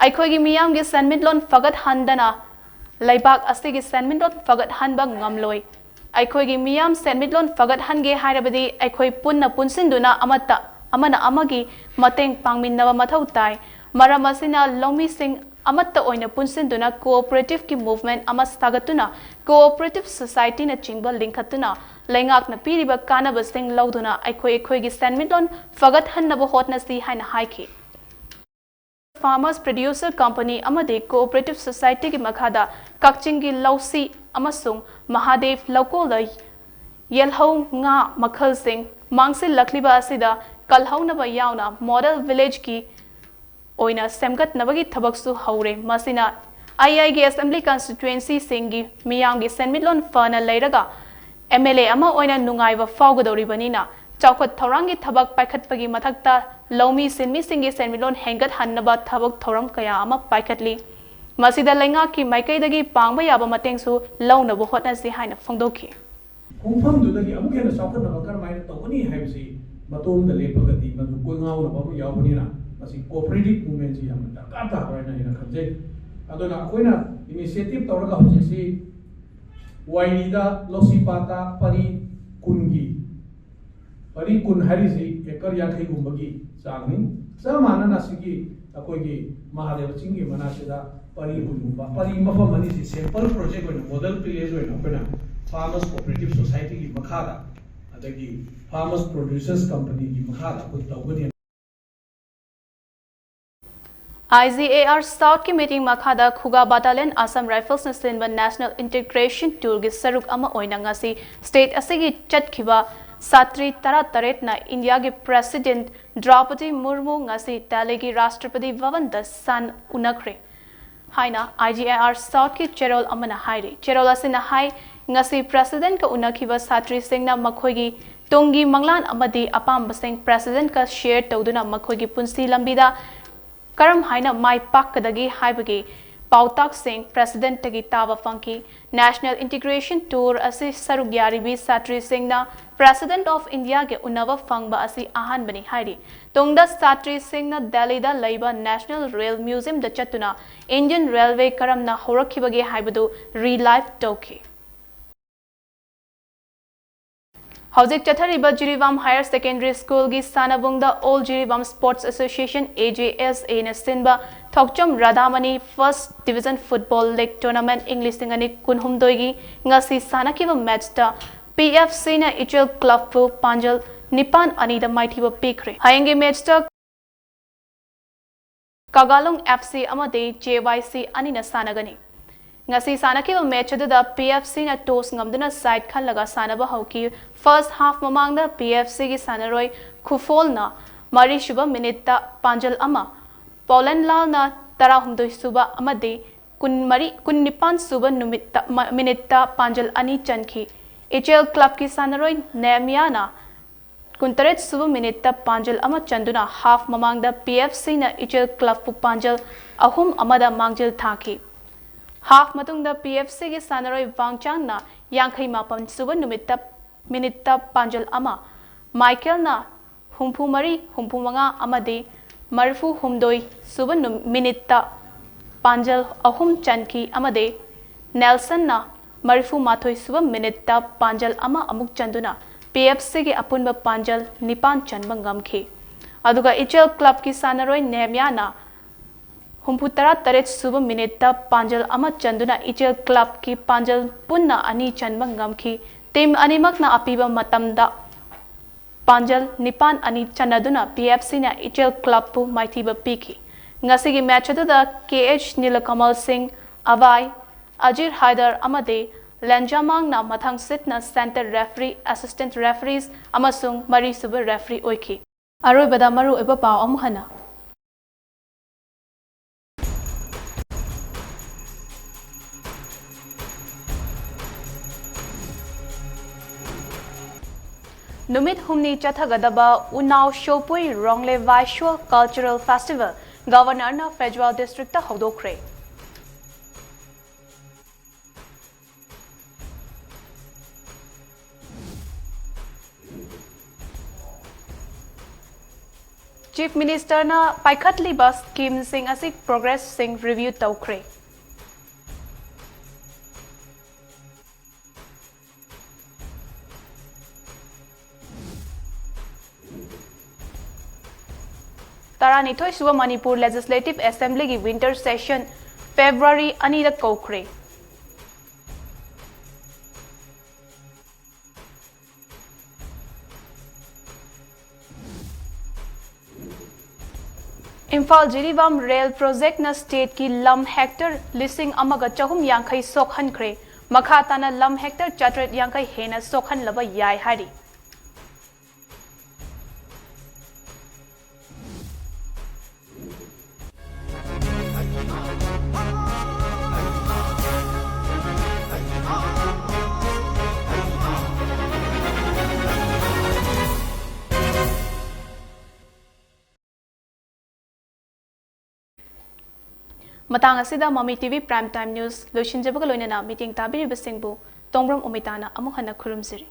ꯑꯩꯈꯣꯏꯒꯤ ꯃꯤꯌꯥꯝꯒꯤ ꯁꯦꯟꯃꯤꯠꯂꯣꯟ ꯐꯒꯠꯍꯟꯗꯅ ꯂꯩꯕꯥꯛ ꯑꯁꯤꯒꯤ ꯁꯦꯟꯃꯤꯠꯂꯣꯟ ꯐꯒꯠꯍꯟꯕ ꯉꯝꯂꯣꯏ꯫ ꯑꯩꯈꯣꯏꯒꯤ ꯃꯤꯌꯥꯝ ꯁꯦꯟꯃꯤꯠꯂꯣꯟ ꯐꯒꯠꯍꯟꯒꯦ ꯍꯥꯏꯔꯕꯗꯤ ꯑꯩꯈꯣꯏ ꯄꯨꯟꯅ ꯄꯨꯟꯁꯤꯟꯗꯨꯅ ꯑꯃꯠꯇ, ꯑꯃꯅ ꯑꯃꯒꯤ ꯃꯇꯦꯡ ꯄꯥꯡꯃꯤꯟꯅꯕ ꯃꯊꯧ ꯇꯥꯏ꯫ ꯃꯔꯝ ꯑꯁꯤꯅ ꯂꯧꯃꯤꯁꯤꯡ ꯑꯃꯠꯇ ꯑꯣꯏꯅ ꯄꯨꯟꯁꯤꯟꯗꯨꯅ cooperative ꯀꯤ movement ꯑꯃ ꯁꯥꯒꯠꯇꯨꯅ cooperative society ꯅꯆꯤꯡꯕ ꯂꯤꯡꯈꯠꯇꯨꯅ ꯂꯩꯉꯥꯛꯅ ꯄꯤꯔꯤꯕ ꯀꯥꯟꯅꯕꯁꯤꯡ ꯂꯧꯗꯨꯅ ꯑꯩꯈꯣꯏ ꯑꯩꯈꯣꯏꯒꯤ ꯁꯦꯟꯃꯤꯠꯂꯣꯟ ꯐꯒꯠꯍꯟꯅꯕ ꯍꯣꯠꯅꯁꯤ ꯍꯥꯏꯅ ꯍꯥꯏꯈꯤ꯫ Farmers Producer Company ꯑꯃꯗꯤ Cooperative Society ꯒꯤ ꯃꯈꯥꯗ ꯀꯛꯆꯤꯡꯒꯤ ꯂꯧꯁꯤ ꯑꯃꯁꯨꯡ ꯃꯍꯥꯗꯦꯕ ꯂꯧꯀꯣꯜꯗ ꯌꯦꯜꯍꯧ ꯉꯥ ꯃꯈꯜꯁꯤꯡ ꯃꯥꯡꯁꯤꯜꯂꯛꯂꯤꯕ ꯑꯁꯤꯗ ꯀꯜꯍꯧꯅꯕ ꯌꯥꯎꯅ model village ꯀꯤ ꯑꯣꯏꯅ ꯁꯦꯝꯒꯠꯅꯕꯒꯤ ꯊꯕꯛꯁꯨ ꯍꯧꯔꯦ꯫ ꯃꯁꯤꯅ ꯑꯩ ꯑꯩꯒꯤ assembly constituency ꯁꯤꯡꯒꯤ ꯃꯤꯌꯥꯝꯒꯤ ꯁꯦꯟꯃꯤꯠꯂꯣꯟ ꯐꯅ ꯂꯩꯔꯒ M L A ꯑꯃ ꯑꯣꯏꯅ ꯅꯨꯡꯉꯥꯏꯕ ꯐꯥꯎꯒꯗꯧꯔꯤꯕꯅꯤꯅ ꯆꯥꯎꯈꯠ ꯊꯧꯔꯥꯡꯒꯤ ꯊꯕꯛ ꯄꯥꯏꯈꯠꯄꯒꯤ ꯃꯊꯛꯇ ꯂꯧꯃꯤ ꯁꯤꯟꯃꯤꯁꯤꯡꯒꯤ ꯁꯦꯟꯃꯤꯠꯂꯣꯟ ꯍꯦꯟꯒꯠꯍꯟꯅꯕ ꯊꯕꯛ ꯊꯧꯔꯝ ꯀꯌꯥ ꯑꯃ ꯄꯥꯏꯈꯠꯂꯤ꯫ ꯃꯁꯤꯗ ꯂꯩꯉꯥꯛꯀꯤ ꯃꯥꯏꯀꯩꯗꯒꯤ ꯄꯥꯡꯕ ꯌꯥꯕ ꯃꯇꯦꯡꯁꯨ ꯂꯧꯅꯕ ꯍꯣꯠꯅꯁꯤ ꯍꯥꯏꯅ ꯐꯣꯡꯗꯣꯛꯈꯤ꯫ ꯈꯣꯡꯐꯝꯗꯨꯗꯒꯤ ꯑꯃꯨꯛ ꯍꯦꯟꯅ ꯆꯥꯎꯈꯠꯅꯕ ꯀꯔꯝꯍꯥꯏꯅ ꯇꯧꯒꯅꯤ ꯍꯥꯏꯕꯁꯤ ꯃꯇꯣꯝꯗ ꯂꯦꯞꯄꯒꯗꯤ ꯃꯗꯨ ꯀꯣꯏꯉꯥꯎꯅꯕ ꯑꯃ ꯌꯥꯎꯕꯅꯤꯅ ꯃꯁꯤ cooperative movement ꯁꯤ ꯌꯥꯝꯅ ꯗꯔꯀꯥꯔ ꯇꯥꯕ ꯍꯥꯏꯅ ꯑꯩꯅ ꯈꯟꯖꯩ꯫ ꯑꯗꯨꯅ ꯑꯩꯈꯣꯏꯅ initiative ꯇꯧꯔꯒ ꯍꯧꯖꯤꯛꯁꯤ ꯋꯥꯏꯔꯤꯗ ꯂꯧꯁꯤ ꯄꯥꯠꯇ ꯄꯔꯤ ꯀꯨꯟꯒꯤ ꯄꯔꯤ ꯀꯨꯟ ꯍꯥꯏꯔꯤꯁꯤ ꯑꯦꯀꯔ ꯌꯥꯡꯈꯩꯒꯨꯝꯕꯒꯤ ꯆꯥꯡꯅꯤ꯫ ꯆꯞ ꯃꯥꯟꯅꯅ ꯁꯤꯒꯤ ꯑꯩꯈꯣꯏꯒꯤ ꯃꯍꯥꯗꯦꯕ ꯆꯤꯡꯒꯤ ꯃꯅꯥꯛꯁꯤꯗ ꯄꯔꯤ ꯀꯨꯟꯒꯨꯝꯕ, ꯄꯔꯤ ꯃꯐꯝ ꯑꯅꯤꯁꯤ sample project ꯑꯣꯏꯅ, model village ꯑꯣꯏꯅ ꯑꯩꯈꯣꯏꯅ farmers cooperative societyꯒꯤ ꯃꯈꯥꯗ, ꯑꯗꯒꯤ farmers producers companyꯒꯤ ꯃꯈꯥꯗ ꯑꯩꯈꯣꯏ ꯇꯧꯒꯅꯤ꯫ IGAR Southꯀꯤ meeting ꯃꯈꯥꯗ ꯈꯨꯒꯥ Battalion Assam Riflesꯅ ꯁꯤꯟꯕ National Integration Tourꯒꯤ ꯁꯔꯨꯛ ꯑꯃ ꯑꯣꯏꯅ ꯉꯁꯤ state ꯑꯁꯤꯒꯤ ꯆꯠꯈꯤꯕ ꯁꯥꯇ꯭ꯔꯤ ꯇꯔꯥꯇꯔꯦꯠꯅ ꯏꯟꯗꯤꯌꯥꯒꯤ President ꯗ꯭ꯔꯧꯄꯗꯤ ꯃꯨꯔꯃꯨ ꯉꯁꯤ ꯗꯦꯜꯂꯤꯒꯤ ꯔꯥꯁꯇ꯭ꯔꯄꯇꯤ ꯚꯕꯟꯗ ꯁꯟ ꯎꯅꯈ꯭ꯔꯦ ꯍꯥꯏꯅ IGAR Southꯀꯤ ꯆꯦꯔꯣꯜ ꯑꯃꯅ ꯍꯥꯏꯔꯤ꯫ ꯆꯦꯔꯣꯜ ꯑꯁꯤꯅ ꯍꯥꯏ, ꯉꯁꯤ Presidentꯀ ꯎꯅꯈꯤꯕ ꯁꯥꯇ꯭ꯔꯤꯁꯤꯡꯅ ꯃꯈꯣꯏꯒꯤ ꯇꯨꯡꯒꯤ ꯃꯪꯂꯥꯟ ꯑꯃꯗꯤ ꯑꯄꯥꯝꯕꯁꯤꯡ Presidentꯀ share ꯇꯧꯗꯨꯅ ꯃꯈꯣꯏꯒꯤ ꯄꯨꯟꯁꯤ ꯂꯝꯕꯤꯗ ꯀꯔꯝ ꯍꯥꯏꯅ ꯃꯥꯏ ꯄꯥꯛꯀꯗꯒꯦ ꯍꯥꯏꯕꯒꯤ ꯄꯥꯎꯇꯥꯛꯁꯤꯡ Presidentꯇꯒꯤ ꯇꯥꯕ ꯐꯪꯈꯤ꯫ National Integration Tour ꯑꯁꯤ ꯁꯔꯨꯛ ꯌꯥꯔꯤꯕꯤ ꯁꯥꯇ꯭ꯔꯤꯁꯤꯡꯅ President of Indiaꯒꯤ ꯎꯅꯕ ꯐꯪꯕ ꯑꯁꯤ ꯑꯍꯥꯟꯕꯅꯤ ꯍꯥꯏꯔꯤ꯫ ꯇꯨꯡꯗ ꯁꯥꯇ꯭ꯔꯤꯁꯤꯡꯅ ꯗꯦꯜꯂꯤꯗ ꯂꯩꯕ National Rail Museumꯗ ꯆꯠꯇꯨꯅ Indian Railway ꯀꯔꯝꯅ ꯍꯧꯔꯛꯈꯤꯕꯒꯦ ꯍꯥꯏꯕꯗꯨ relive ꯇꯧꯈꯤ꯫ ꯍꯧꯖꯤꯛ ꯆꯠꯊꯔꯤꯕ Jiribam Higher Secondary Schoolꯒꯤ ꯁꯥꯟꯅꯕꯨꯡꯗ All Jiribam Sports Association, AJSAꯅ ꯁꯤꯟꯕ ꯊꯣꯛꯆꯣꯝ ꯔꯥꯙꯥꯃꯅꯤ First Division Football League Tournament ꯏꯪ ꯂꯤꯁꯤꯡ ꯑꯅꯤ ꯀꯨꯟꯍꯨꯝꯗꯣꯏꯒꯤ ꯉꯁꯤ ꯁꯥꯟꯅꯈꯤꯕ matchꯇ PFCꯅ ꯏꯆꯦꯜ Clubꯄꯨ ꯄꯥꯟꯖꯜ ꯅꯤꯄꯥꯟ ꯑꯅꯤꯗ ꯃꯥꯏꯊꯤꯕ ꯄꯤꯈ꯭ꯔꯦ꯫ ꯍꯌꯦꯡꯒꯤ matchꯇ ꯀꯥꯒꯥꯂꯨꯡ FC ꯑꯃꯗꯤ JYC ꯑꯅꯤꯅ ꯁꯥꯟꯅꯒꯅꯤ꯫ ꯉꯁꯤ ꯁꯥꯟꯅꯈꯤꯕ match ꯑꯗꯨꯗ PFCꯅ toss ꯉꯝꯗꯨꯅ side ꯈꯜꯂꯒ ꯁꯥꯟꯅꯕ ꯍꯧꯈꯤ꯫ First half ꯃꯃꯥꯡꯗ PFCꯒꯤ ꯁꯥꯟꯅꯔꯣꯏ ꯈꯨꯐꯣꯜꯅ ꯃꯔꯤꯁꯨꯕ minuteꯇ ꯄꯥꯟꯖꯜ ꯑꯃ, ꯄꯣꯂꯦꯟꯂꯥꯜꯅ ꯇꯔꯥꯍꯨꯝꯗꯣꯏ ꯁꯨꯕ ꯑꯃꯗꯤ ꯀꯨꯟꯃꯔꯤ, ꯀꯨꯟꯅꯤꯄꯥꯟ ꯁꯨꯕ ꯅꯨꯃꯤꯠꯇ, ꯃ-, minuteꯇ ꯄꯥꯟꯖꯜ ꯑꯅꯤ ꯆꯟꯈꯤ꯫ ꯏꯆꯦꯜ Clubꯀꯤ ꯁꯥꯟꯅꯔꯣꯏ ꯅꯦꯃꯤꯌꯥꯅ ꯀꯨꯟꯇꯔꯦꯠ ꯁꯨꯕ minuteꯇ ꯄꯥꯟꯖꯜ ꯑꯃ ꯆꯟꯗꯨꯅ half ꯃꯃꯥꯡꯗ PFCꯅ ꯏꯆꯦꯜ Clubꯄꯨ ꯄꯥꯟꯖꯜ ꯑꯍꯨꯝ ꯑꯃꯗ ꯃꯥꯡꯖꯤꯜ ꯊꯥꯈꯤ꯫ Half ꯃꯇꯨꯡꯗ PFCꯒꯤ ꯁꯥꯟꯅꯔꯣꯏ ꯋꯥꯡꯆꯥꯡꯅ ꯌꯥꯡꯈꯩ ꯃꯥꯄꯟ ꯁꯨꯕ ꯅꯨꯃꯤꯠꯇ, minuteꯇ ꯄꯥꯟꯖꯜ ꯑꯃ, ꯃꯥꯏꯀꯦꯜꯅ ꯍꯨꯝꯐꯨ ꯃꯔꯤ, ꯍꯨꯝꯐꯨ ꯃꯉꯥ ꯑꯃꯗꯤ ꯃꯔꯤꯐꯨ ꯍꯨꯝꯗꯣꯏ ꯁꯨꯕ ꯅꯨ-, minuteꯇ ꯄꯥꯟꯖꯜ ꯑꯍꯨꯝ ꯆꯟꯈꯤ ꯑꯃꯗꯤ ꯅꯦꯜꯁꯟꯅ ꯃꯔꯤꯐꯨ ꯃꯥꯊꯣꯏ ꯁꯨꯕ minuteꯇ ꯄꯥꯟꯖꯜ ꯑꯃ ꯑꯃꯨꯛ ꯆꯟꯗꯨꯅ P F Cꯒꯤ ꯑꯄꯨꯟꯕ ꯄꯥꯟꯖꯜ ꯅꯤꯄꯥꯟ ꯆꯟꯕ ꯉꯝꯈꯤ꯫ ꯑꯗꯨꯒ ꯏꯆꯦꯜ clubꯀꯤ ꯁꯥꯟꯅꯔꯣꯏ ꯅꯦꯍꯦꯃꯤꯌꯥꯅ ꯍꯨꯝꯐꯨ ꯇꯔꯥ ꯇꯔꯦꯠ ꯁꯨꯕ minuteꯇ ꯄꯥꯟꯖꯜ ꯑꯃ ꯆꯟꯗꯨꯅ ꯏꯆꯦꯜ clubꯀꯤ ꯄꯥꯟꯖꯜ ꯄꯨꯟꯅ ꯑꯅꯤ ꯆꯟꯕ ꯉꯝꯈꯤ꯫ Team ꯑꯅꯤꯃꯛꯅ ꯑꯄꯤꯕ ꯃꯇꯝꯗ ꯄꯥꯟꯖꯜ ꯅꯤꯄꯥꯟ ꯑꯅꯤ ꯆꯟꯅꯗꯨꯅ P F Cꯅ ꯏꯆꯦꯜ clubꯄꯨ ꯃꯥꯏꯊꯤꯕ ꯄꯤꯈꯤ꯫ ꯉꯁꯤꯒꯤ match ꯑꯗꯨꯗ K H ꯅꯤꯂꯀꯃꯜ ꯁꯤꯡ, ꯑꯚꯥꯏ, ꯑꯖꯤꯔ ꯍꯥꯏꯗꯔ ꯑꯃꯗꯤ ꯂꯦꯟꯖꯥꯃꯥꯡꯅ ꯃꯊꯪꯁꯤꯠꯅ center referee, assistant referees ꯑꯃꯁꯨꯡ ꯃꯔꯤꯁꯨꯕ referee ꯑꯣꯏꯈꯤ꯫ ꯑꯔꯣꯏꯕꯗ ꯃꯔꯨꯑꯣꯏꯕ ꯄꯥꯎ ꯑꯃꯨꯛ ꯍꯟꯅ꯫ ꯅꯨꯃꯤꯠ ꯍꯨꯝꯅꯤ ꯆꯠꯊꯒꯗꯕ ꯎꯅꯥꯎ ꯁꯣꯄꯨꯏ ꯔꯣꯡꯂꯦ ꯚꯥꯏꯁ꯭ꯋ Cultural Festival Governorꯅ ꯐꯦꯖꯋꯥꯜ districtꯇ ꯍꯧꯗꯣꯛꯈ꯭ꯔꯦ꯫ Chief Ministerꯅ ꯄꯥꯏꯈꯠꯂꯤꯕ schemeꯁꯤꯡ ꯑꯁꯤ progressꯁꯤꯡ review ꯇꯧꯈ꯭ꯔꯦ꯫ ꯇꯔꯥꯅꯤꯊꯣꯏ ꯁꯨꯕ Manipur Legislative Assemblyꯒꯤ winter session February ꯑꯅꯤꯗ ꯀꯧꯈ꯭ꯔꯦ꯫ ꯏꯝꯐꯥꯜ ꯖꯤꯔꯤꯕꯥꯝ rail projectꯅ stateꯀꯤ ꯂꯝ hectare ꯂꯤꯁꯤꯡ ꯑꯃꯒ ꯆꯍꯨꯝ ꯌꯥꯡꯈꯩ ꯁꯣꯛꯍꯟꯈ꯭ꯔꯦ꯫ ꯃꯈꯥ ꯇꯥꯅ ꯂꯝ hectare ꯆꯥꯇ꯭ꯔꯦꯠ ꯌꯥꯡꯈꯩ ꯍꯦꯟꯅ ꯁꯣꯛꯍꯟꯂꯕ ꯌꯥꯏ ꯍꯥꯏꯔꯤ꯫ ꯃꯇꯥꯡ ꯑꯁꯤꯗ ꯃꯃꯤ T V Prime Time News ꯂꯣꯏꯁꯤꯟꯖꯕꯒ ꯂꯣꯏꯅꯅ ꯃꯤꯠꯌꯦꯡ ꯇꯥꯕꯤꯔꯤꯕꯁꯤꯡꯕꯨ ꯇꯣꯡꯕ꯭ꯔꯝ ꯎꯃꯤꯇꯥꯅ ꯑꯃꯨꯛ ꯍꯟꯅ ꯈꯨꯔꯨꯝꯖꯔꯤ꯫